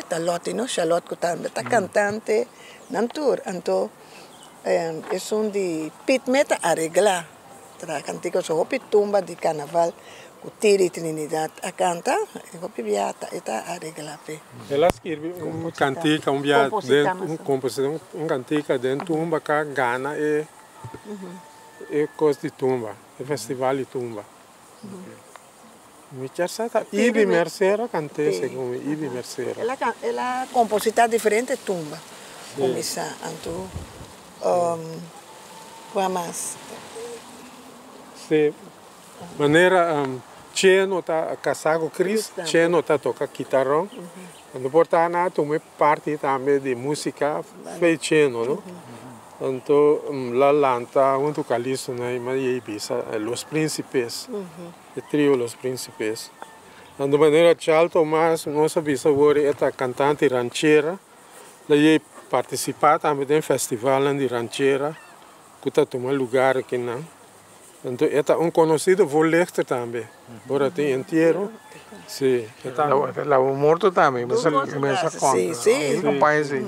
ta Lottie no, Charlotte ku tambe ta kantante, nan tur. Anto. Esun di Piet Meta areglá traha kantika so hopi tumba di karnaval ku Tiri Trinidad a kanta e hopi bia ta e ta areglá p'e. El a skirbi un kantika un bia den un kompositá un kantika den tumba ka gana e e kos di tumba e festival di tumba. Mi kier sa ta Ibi Mercera kant'é segun mi Ibi Mercera. El a kompositá diferente tumba kuminsá anto kua mas? Sí, manera Cheno ta kasá ku Chris, Cheno ta toka kitaron, anto por ta nan a tuma e parti tambe di músika fei Cheno no. Anto la lanta huntu ku Calisto nan i Maria i bisa Los Príncipes. E trio Los Príncipes. Anto manera Chal Tomas nos a bisa wor e ta cantante ranchera, la yey participa tambe den festivalnan di ranchera cu ta tuma lugar akinan. Anto e ta un conocido voorlichter tambe ora tin entiero. Si, e ta. Laba morto tambe, mi sa conta. Si, si. Compaña si.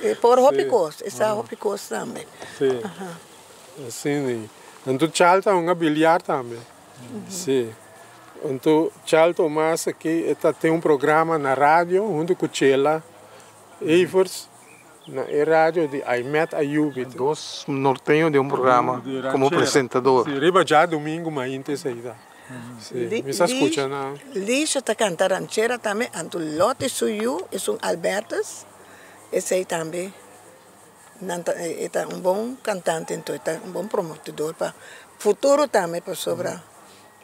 E por hopi cos, e sa hopi cos tambe. Si. Asina. Anto Chal ta hunga biliar tambe. Si. Anto Chal Tomas aki e ta tin un programa na radio hunto cu Chela Evers na e radio di Aimet Ayubi. Dos norteño den un programa como presentador. Si, riba djadomingo mainta esey ta. Si, mi sa scucha na. Lisha ta canta ranchera tambe, anto Lottie su yu esun Albertus, esey tambe. Nan ta e ta un bon cantante enton e ta un bon promotedor pa futuro tambe pasobra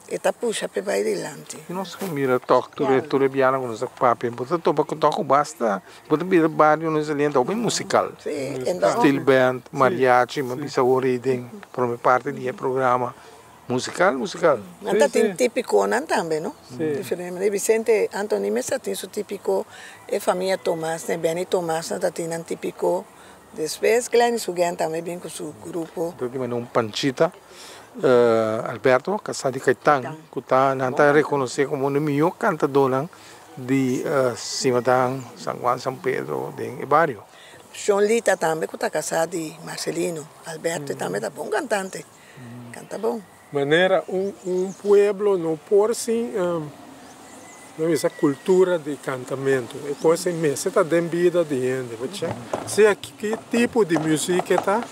e ta pusha p'e bai dilanti. I nos por mira tòg tur e tur e bianan ku nos a papia bo ta topa ku tòg ku basta bo ta bira bario nos alienta hopi musikal steel band, mariachi mi a bisa awor ei den prome parti di e programa musikal musikal. Nan ta tin tipiconan tambe no diferente manera Vicente Anthony mes ta tin su tipico e famia Tomas ne Benny Tomas nan ta tin nan tipico despues Glenny Suguian tambe bin cu su grupo. Ta tin un Panchita Alberto casa di Caitan cu ta nan ta reconoce como un di miho cantadonan di Simadan, San Juan, San Pedro den e bario. Shon Lita tambe cu ta casa di Marcelino Alberto e tambe ta bon cantante. Canta bon. Manera un un pueblo no por sin no bisa cultura di cantamento e cos ei mester ta den bida di hende bo che sea ki tipo di music e ta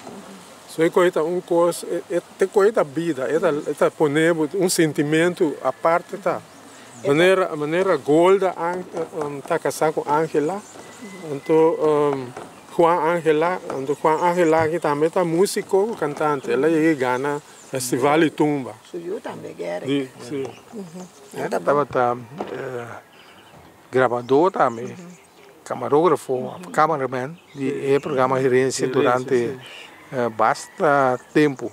so e cos ta un cos e te cos ta bida e ta e ta pone bo un sentimento aparte ta manera manera Golda ta casa cu Angela anto. Juan Angela, anto Juan Angela aki tambe ta musico cu cantante, el a yega y gana festival di tumba. Su yu tambe, Gerrit. Si, si. E tabata grabador tambe, camarografo, cameraman di e programa Herencia durante basta tempo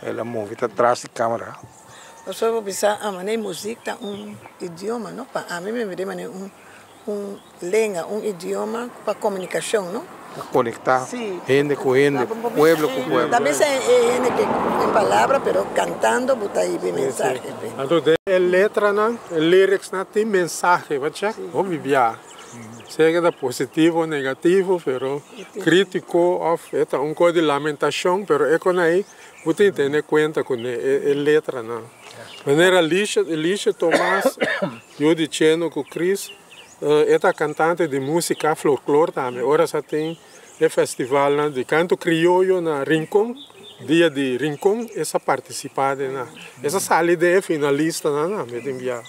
el a move ta tras di camera. Pasobra bo bisa a manera muziek ta un idioma no, pa ami mi mira manera un. Un lenga, un idioma pa komunikashon, no? Pa konektá hende ku hende, pueblo ku pueblo. Ta bisa e hende ke en palabra, pero kantando bo ta hiba e mensahe. Anto den e letranan, e lyricsnan tin mensahe, bo chek? Hopi bia. Sea ke ta positivo o negativo, pero kritiko òf e ta un kos di lamentashon, pero e kon ei bo tin tene kuenta kuné, e letranan. Manera Alicia Thomas. Yu di Cheno ku Chris, e ta kantante di músika florklor tambe. Ora sa tin e festivalnan di kanto krioyo na Rincon, dia di Rincon, e sa partisipá den nan. E sa sali den e finalistanan tambe tin bia.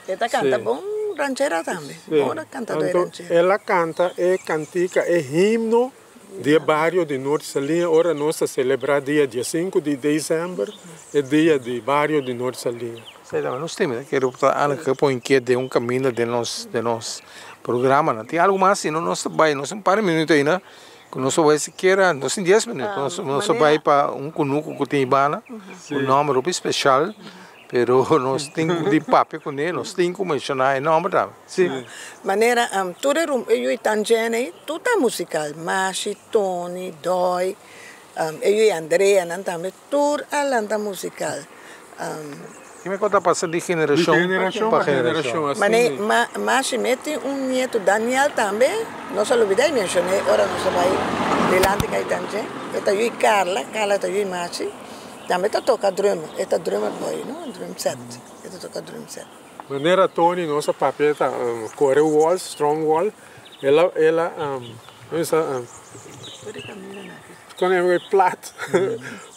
E ta kanta bon ranchera tambe, bon kantadó di ranchera. El a kanta e kantika, e himno di e bario di Noord Saliña ora nos ta selebrá dia diesinku di desèmber, e dia di bario di Noord Saliña. Sey tambe nos tin kere por ta algu ke por inkiet den un kaminda den nos den nos programanan. Tin algu mas si no nos ta bai nos un par di minuto ainda ku nos a bai sikiera nos tin dies minuto nos nos a bai pa un kunuku ku tin Ibana un nòmber hopi speshal. Pero nos tin cu di papia cu ne, nos tin cu menciona e nomber tambe. Si. Manera tur e rum e yui tan Jenny tur ta musical, Mashi, Tony, Doy, e yui Andrea nan tambe tur a lanta musical. Kiko cu ta pasa di generacion pa generacion. Mane Mashi me tin un nieto Daniel tambe, nos a lubida di mencione ora nos a bay Dilanti Caitanje, e ta yui Carla, Carla ta yui Machi, tambe ta toca drum, e ta drummer boy, no? Drum set, e ta toca drum set. Manera Tony nos a papia ta core wals, strong wall, el a, el a, um, kon e plat.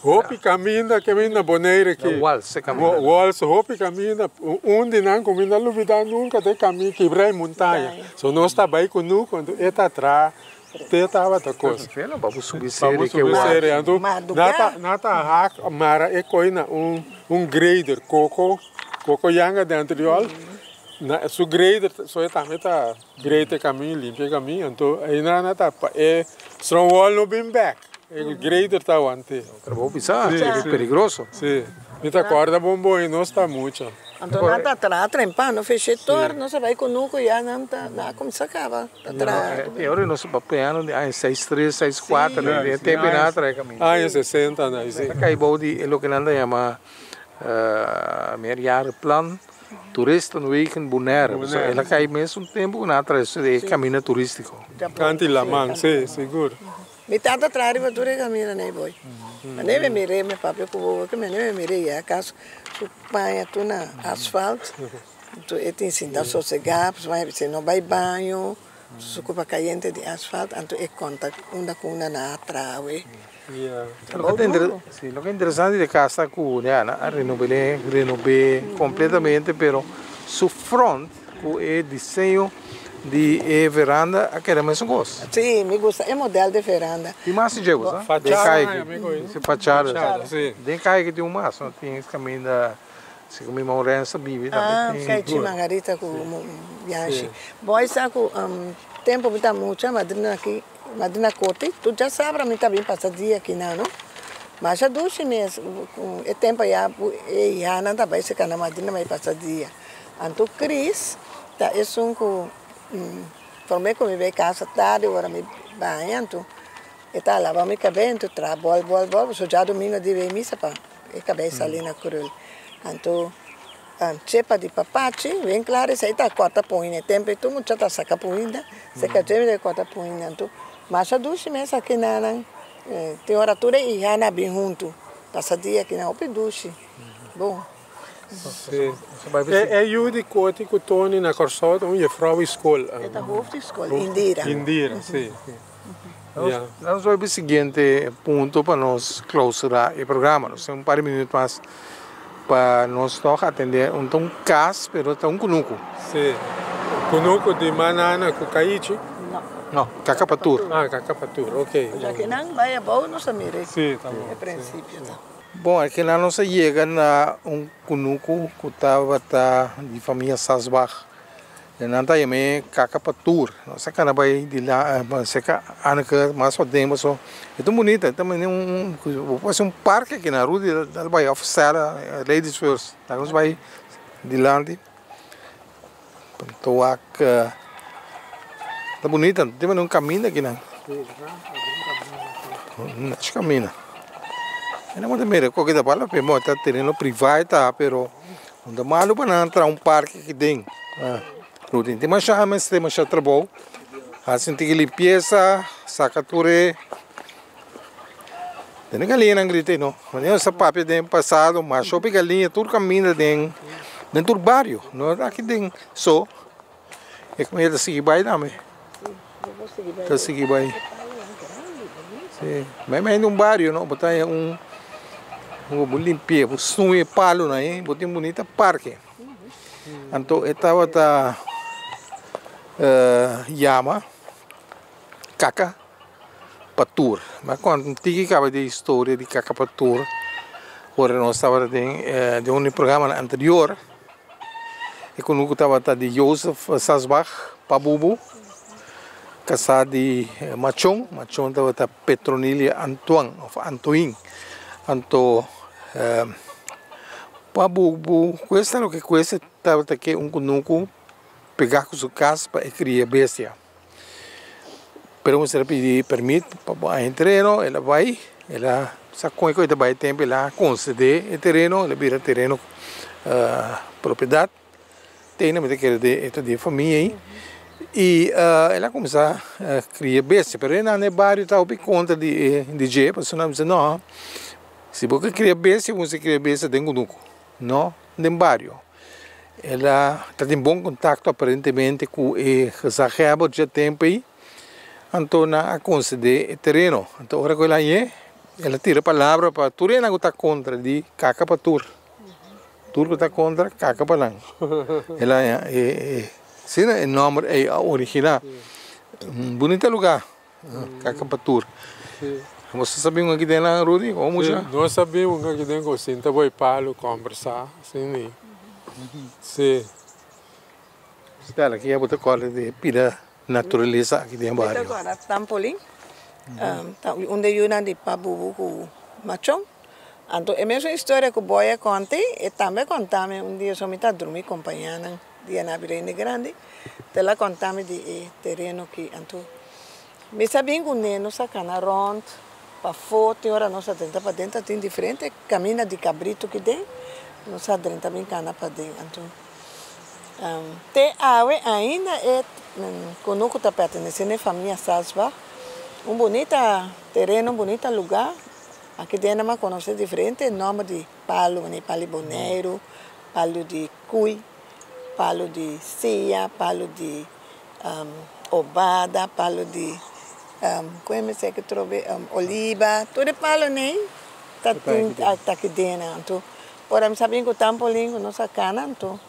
Hopi caminda que na Bonaire que. Wals, e caminda. Wals, hopi caminda. Un di nan caminda lubida nunca de caminho quebrar montanha. So nos ta bai kunuku, anto e ta tra, te tava ta cos. Fela, pa subi seri Pa que subi seri, anto Madruga. Nata hak mara e koi na un grader koko koko yanga de anterior. Na su grader so e tambe ta grade caminho, limpia caminho, anto aí na nata pa e strong wall no bin back. E grader ta wante. Trabou pisá, Si, e si. peligroso. Si. Mi ta corda bon e no sta mucho. Anto nan ta tra trempa, no feche tor, nos a bai kunuku ya nan ta na kuminsá kaba ta tra. E ora nos papiando di aña 63, 64, ne, tempo na tra caminho. Aña 60 na, si. Kai bou di loke nan ta yama meerjarenplan toeristenwegen Bonaire. So, Bonaire. el a kai mes un tempo na tra e caminho turístico. Canti Laman, si, sigur. Mi tata tra riba tur e caminda nei boy. Ma nebe mire mi papia ku bobo ke me nebe mire ya kas su paña tur na asfalt. Anto e tin sinta sosegá, pasobra si no bai baño, su kupa kayente di asfalt, anto e konta unda ku unda na trawe. Si, loke ta interesante di kas ku ya, a renobá, renobá completamente, pero su front, ku e diseño di e veranda, a keda mesun kos. Si, mi gusta e modelo di veranda. I mas si chega, Fachada, amigo. Si fachada. Fachada, si. Den kai ku tin un mas, no tin kaminda, si ku mi Maurenza bibi Ah, tambe tin. kai ti Margarita ku Bianchi. Boy sa ku tempo mi ta mucha madrina aki, madrina Corte, tu já sabe mi ta bin pasa dia aki na, no? Mas já dushi mes, e tempo ya e ya nan ta bai se kana madrina mai pasa dia. Anto Chris ta esun ku promé ku mi bai casa tarde, ora mi baña, anto e ta lava mi kabei, anto tra bol bol bol, so já domingo di bai missa pa e kabei sali na krul. Anto chepa di papachi, ben claro, esei ta corta puina. Tempo tu mucha ta saca puina, se ka cheme corta puina. Anto, mas a dushi mes aki na nan, tin ora tur e ihana bin hunto. Pasa dia aki na hopi dushi. Bon. Si. E yu di Koti ku Tony na Kòrsou, un juffrouw school. E ta hoofdschool, Indira. Indira, si. Ja. Nos ta bai pa e siguiente punto pa nos klousurá e programa. Nos tin un par di minüt mas pa nos toch atendé un kas, pero ta un kunuku. Si. Kunuku di Manana ku Kaichi? No. No, Kakapatur. Ah, Kakapatur, ok. Ya ku nan bai abou nos a mira. Si, ta bon. E prinsipio ta. Bon, aki nan nos a yega na un kunuku ku tabata di famia Sasbach. E nan ta yam'é Kakapatur. Nos a kana bai di la serka Anneke mas paden paso e ta bunita, e ta manera un bo por hasi un parke aki na Rudy ta bai of Stella Ladies First. Nos bai dilanti pa wak ta bunita, tin manera un kaminda aki nan. Nechi kaminda. E no ta mira koke ta bal ape bo ta tereno privá e ta pero no ta malu pa nan traha un parke aki den. Rudy tin masha mester masha trabou hasi un tiki limpiesa saka tur e tene galiñanan grita ei no manera nos a papia den pasado masha hopi galiña tur kaminda den den tur bario no aki den so e kaminda ta sigui bai tambe ta sigui bai si mei mei un bario no bo ta haña un bo limpia bo snoei e palonan ei bo tin bunita parke. Anto e tabata yama Kaka Patur. Mi a konta un tiki kaba di e historia di Kaka Patur ora nos tabata den den un di programanan anterior. E kunuku tabata di Joseph Sasbach Pabubu, kasá di Machon. Machon tabata Petronilia Antoine òf Antoin. Anto Pabubu kuesta loke kuesta tabata ke un kunuku pegá ku su kas pa e kria bestia. Pero mester a pidi permit pa bo haña e tereno, el a bai, el a sa kon e ta bai tempu el a konsedé e tereno, el a bira tereno propiedat. Te ainda mi ta kere e ta di e famia ei. I el a kuminsá kria bestia, pero e nan den bario ta hopi kontra di di dje, pasobra nan bisa no, si bo ke kria bestia, bo mester kria bestia den kunuku, no den bario. El a ta tin bon kontakto aparentemente ku e gezaghebber dje tempu ei, anto nan a konsedé e tereno. Anto ora ku el a hañ'é, el a tira palabra pa tur esnan ku ta kontra di kaka pa tur. Tur ku ta kontra, kaka pa nan. El a haña e e asina e nòmber ei a originá. Un bunita lugá, kaka pa tur. Bo sa bin un aki den nan, Rudy, o mucha? Nos sa bin un aki den ku sinta bo e palu kòmbersá, asina. Sí. Stella, ki bo ta kòrda di e pida naturalesa aki den Mi ta bario? kòrda Tampolin, ta un di e yunan di Pa Bubu ku Machon. Anto e mesun historia ku Boy a konta ei, e tambe a konta mi un dia so mi ta drumi kompañanan dia nan a bira hende grandi, ta el a konta mi di e tereno aki. Anto mi sa bin kuné, nos a kana rònt pafó, tin ora nos a drenta paden, ta tin diferente kaminda di kabritu aki den, nos a drenta bin kana paden. Anto te awe ainda e kunuku ta pertenesé na e famia Salsbach, un bunita tereno, un bunita lugá. Aki den nan a konosé diferente nòmber di palu, manera palu di Boneiru, palu di Kui, palu di Sia, palu di Obada, palu di kon e mester aki trobe Oliba, tur e palunan ei ta tin ta aki den nan. Anto ora mi sa bin ku tampolin ku nos a kana anto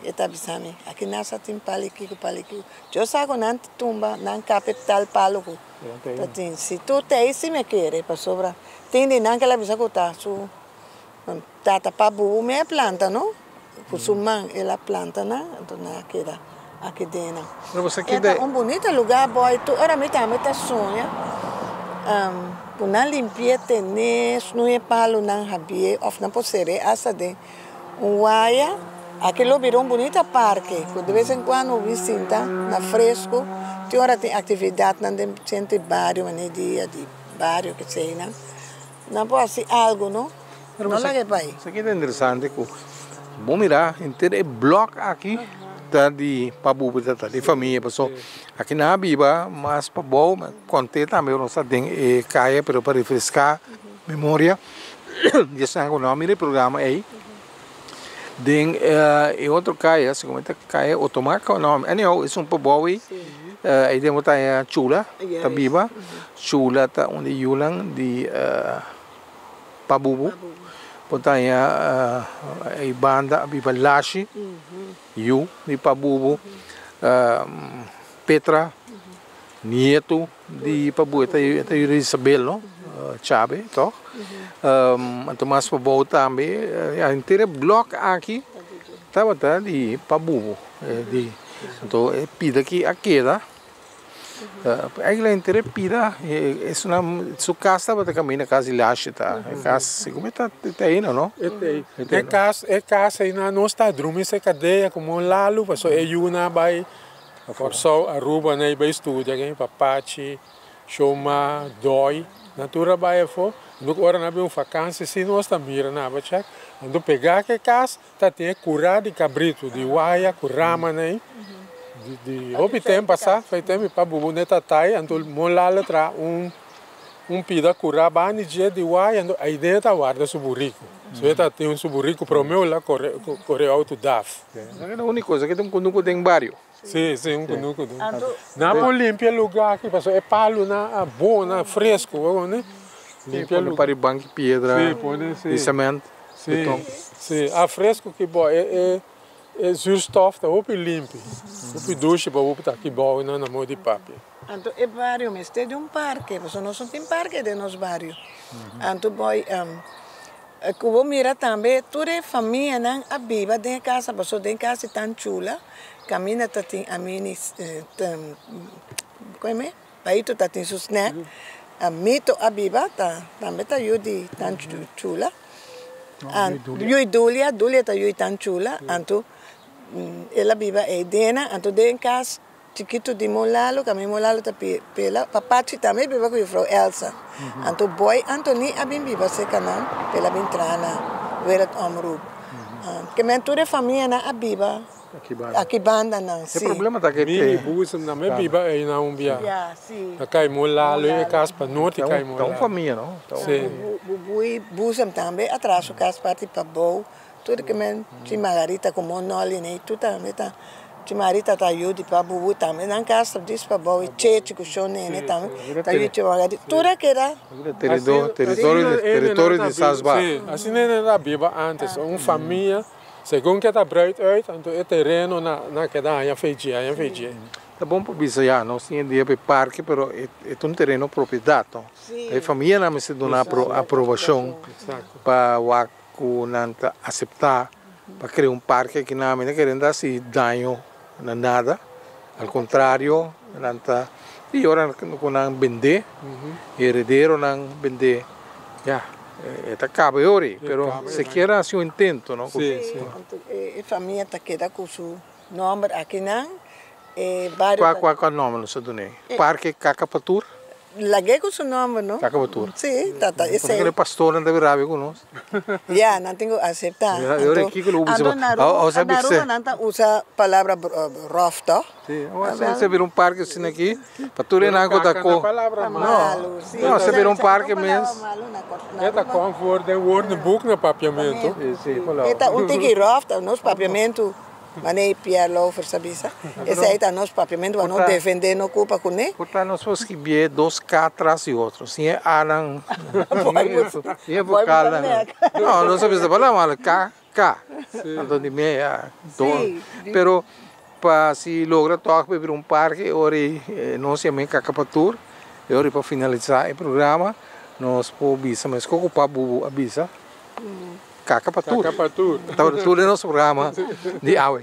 E ta bisa mi, aki nan sa tin palo i kiko, palo i kiko. Yo sa ku nan tumba, nan kape tal palo ku ta tin. Si tur ta ei si mi a kere, pasobra tin di nan ku el a bisa ku ta su tata pa bubu mi a planta no, ku su man el a planta nan, anto nan a keda aki den nan. E ta un bunita lugar boy, tur ora mi tambe ta soña ku nan limpi'é tene, snoei e palonan habié òf nan por ser'é asta den Un waya, aki lo bira un bunita parke ku de bes en kuando bo bin sinta na fresku. Tin ora tin aktividatnan den sentro di bario manera dia di bario keseinan. Nan por hasi algu no, no laga e bai. Esaki ta interesante ku bo mira henter e blòk aki ta di pa bubu ta di famia paso aki nan a biba mas pabou konte tambe nos ta den e kaya pero pa refreská memoria. Di esnan ku no a mira e programa ei den e otro kaya si komo ta kaya Otomaka o no anyhow esun pabou ei ei den bo ta haña Chula ta biba Chula ta un di yunan di Pabubu bo ta haña ei banda a biba Lashi yu di Pabubu Petra nietu di Pabu e ta yu di Isabel no Chabe toch anto mas pabou tambe ya henter e blok aki tabata di Pabubu di anto e pida aki a keda eigenlijk henter e pida esunnan su kas tabata kaminda kas di Lashe ta e kas segun mi ta ainda no E kas e kas einan nos ta drumi se kadea komo un lalu pasobra e yunan a bai Kòrsou, Aruba nan bai studia ken Papachi, Shoma, Dòi, nan tur a bai afó. Anto ora nan bin un fakansi si nos ta mira nan aba chèk. Anto pegá ku e kas ta tin e kurá di kabritu, di waya ku rama nan ei. Di hopi tempu pasá, fei tempu pa bubu ne tatai, anto mon lala traha un un pida kurá banda di dje di waya, anto aiden e ta warda su buriku. So e ta tin su buriku promé ora kore kore outo daf. Esaki ta úniko, esaki ta un kunuku den bario. Sí, sí, un kunuku den bario. Nan por limpia lugá aki pasobra e palunan a bona, fresku, bo wak Limpia lugar. Pone par di banki piedra, di cement, beton. Sí, a fresku ki bo, e e zuurstof ta hopi limpi, hopi dushi pa bo ta aki bou nan na moda di papia. Anto e bario mester di un parke, pasobra nos no tin parke den nos bario. Anto boy, Ku bo mira tambe tur e famianan a biba den e kasa pasobra den kasa e tan chula kaminda ta tin amini koe Paito ta tin su snack Mito a biba ta tambe ta yu di tan chula yu di Dulia Dulia ta yu di tan chula anto el a biba ei dena anto den kas Chikitu di Molalo, kami Molalo ta pela, Papachi tambe biba ku jufrou Elsa. Anto Boy Antony a bin biba serka nan, pela bin traha na Wereldomroep. Ke men tur e famianan a biba. Aki banda. Aki banda nan, E si. problema ta ku Mi e boezem na me biba ei na un bia. Ya, si. Na kai molalo e kas pa norte Ta kai un, ta un molalo. famia, no? Ta un, Si. Bubui boezem tambe atras su kas parti pabou. Tur ke men Chi Margarita ku Monoli nei tur tambe ta. Chi Margarita ta yu di pa Bubu tambe nan kas ta dis pabou i Chechi ku Shon Nene tambe ta yu Chi Margarita. Tur a keda. Territorio, territorio, Asina territorio ene di nan ta Sasba. Si, asina ene ta biba antes. Un famia, segun ke ta breid uit, anto e tereno na na keda haña fechi, haña fechi. Ta bon pa bisa ya, nos tin e dia pa e parke, pero e e ta un tereno propiedat, no? E famianan mester duna apro aprobashon pa wak ku nan ta aseptá pa krea un parke aki nan. Mi no kere ta hasi daño na nada, al kontrario nan ta i ora ku nan bendé, e herederonan bendé, ya, e ta kaba e ora ei, pero sikiera hasi un intento, no? Sí, sí. Anto e famia ta keda ku su nòmber akinan, e bario Kua ta. kua kua nòmber nos a dun'é? Parke Kakapatur? Lag'é ku su nòmber, no? Kakapatur. Sí, ta ta esei. Pasobra e pastornan ta rabia ku nos. Ya, nan tin ku aseptá. Ya, e ora Anto, kiko lo bisa anto na Aruba, na Aruba nan ta usa palabra ròf, tòg? Sí, awor se bira un parke asina aki, pa tur e nan ku ta Kaka ko. na palabra No, malu. no, se bira un parke mes. E ta kon for den woordenboek na papiamentu. Sí, sí, palabra. E ta un tiki ròf, ta nos papiamentu. Manera Pierre Lauffer sa bisa, esei ta nos papiamentu pa no defendé no culpa kuné. Por ta nos por skibié dos K tras di otro, sin e A-nan, sin e vokalnan. No, nos a bisa palabra malo, K, K. Anto di mei ya, dos. Pero pa si logra tòg pa bira un parke, e ora ei nos yam'é Kakapatur, e ora ei pa finalisá e programa nos por bisa meskos ku Pa Bubu a bisa. Kaka pa tur. Kaka pa tur. Tabata tur den nos programa di awe.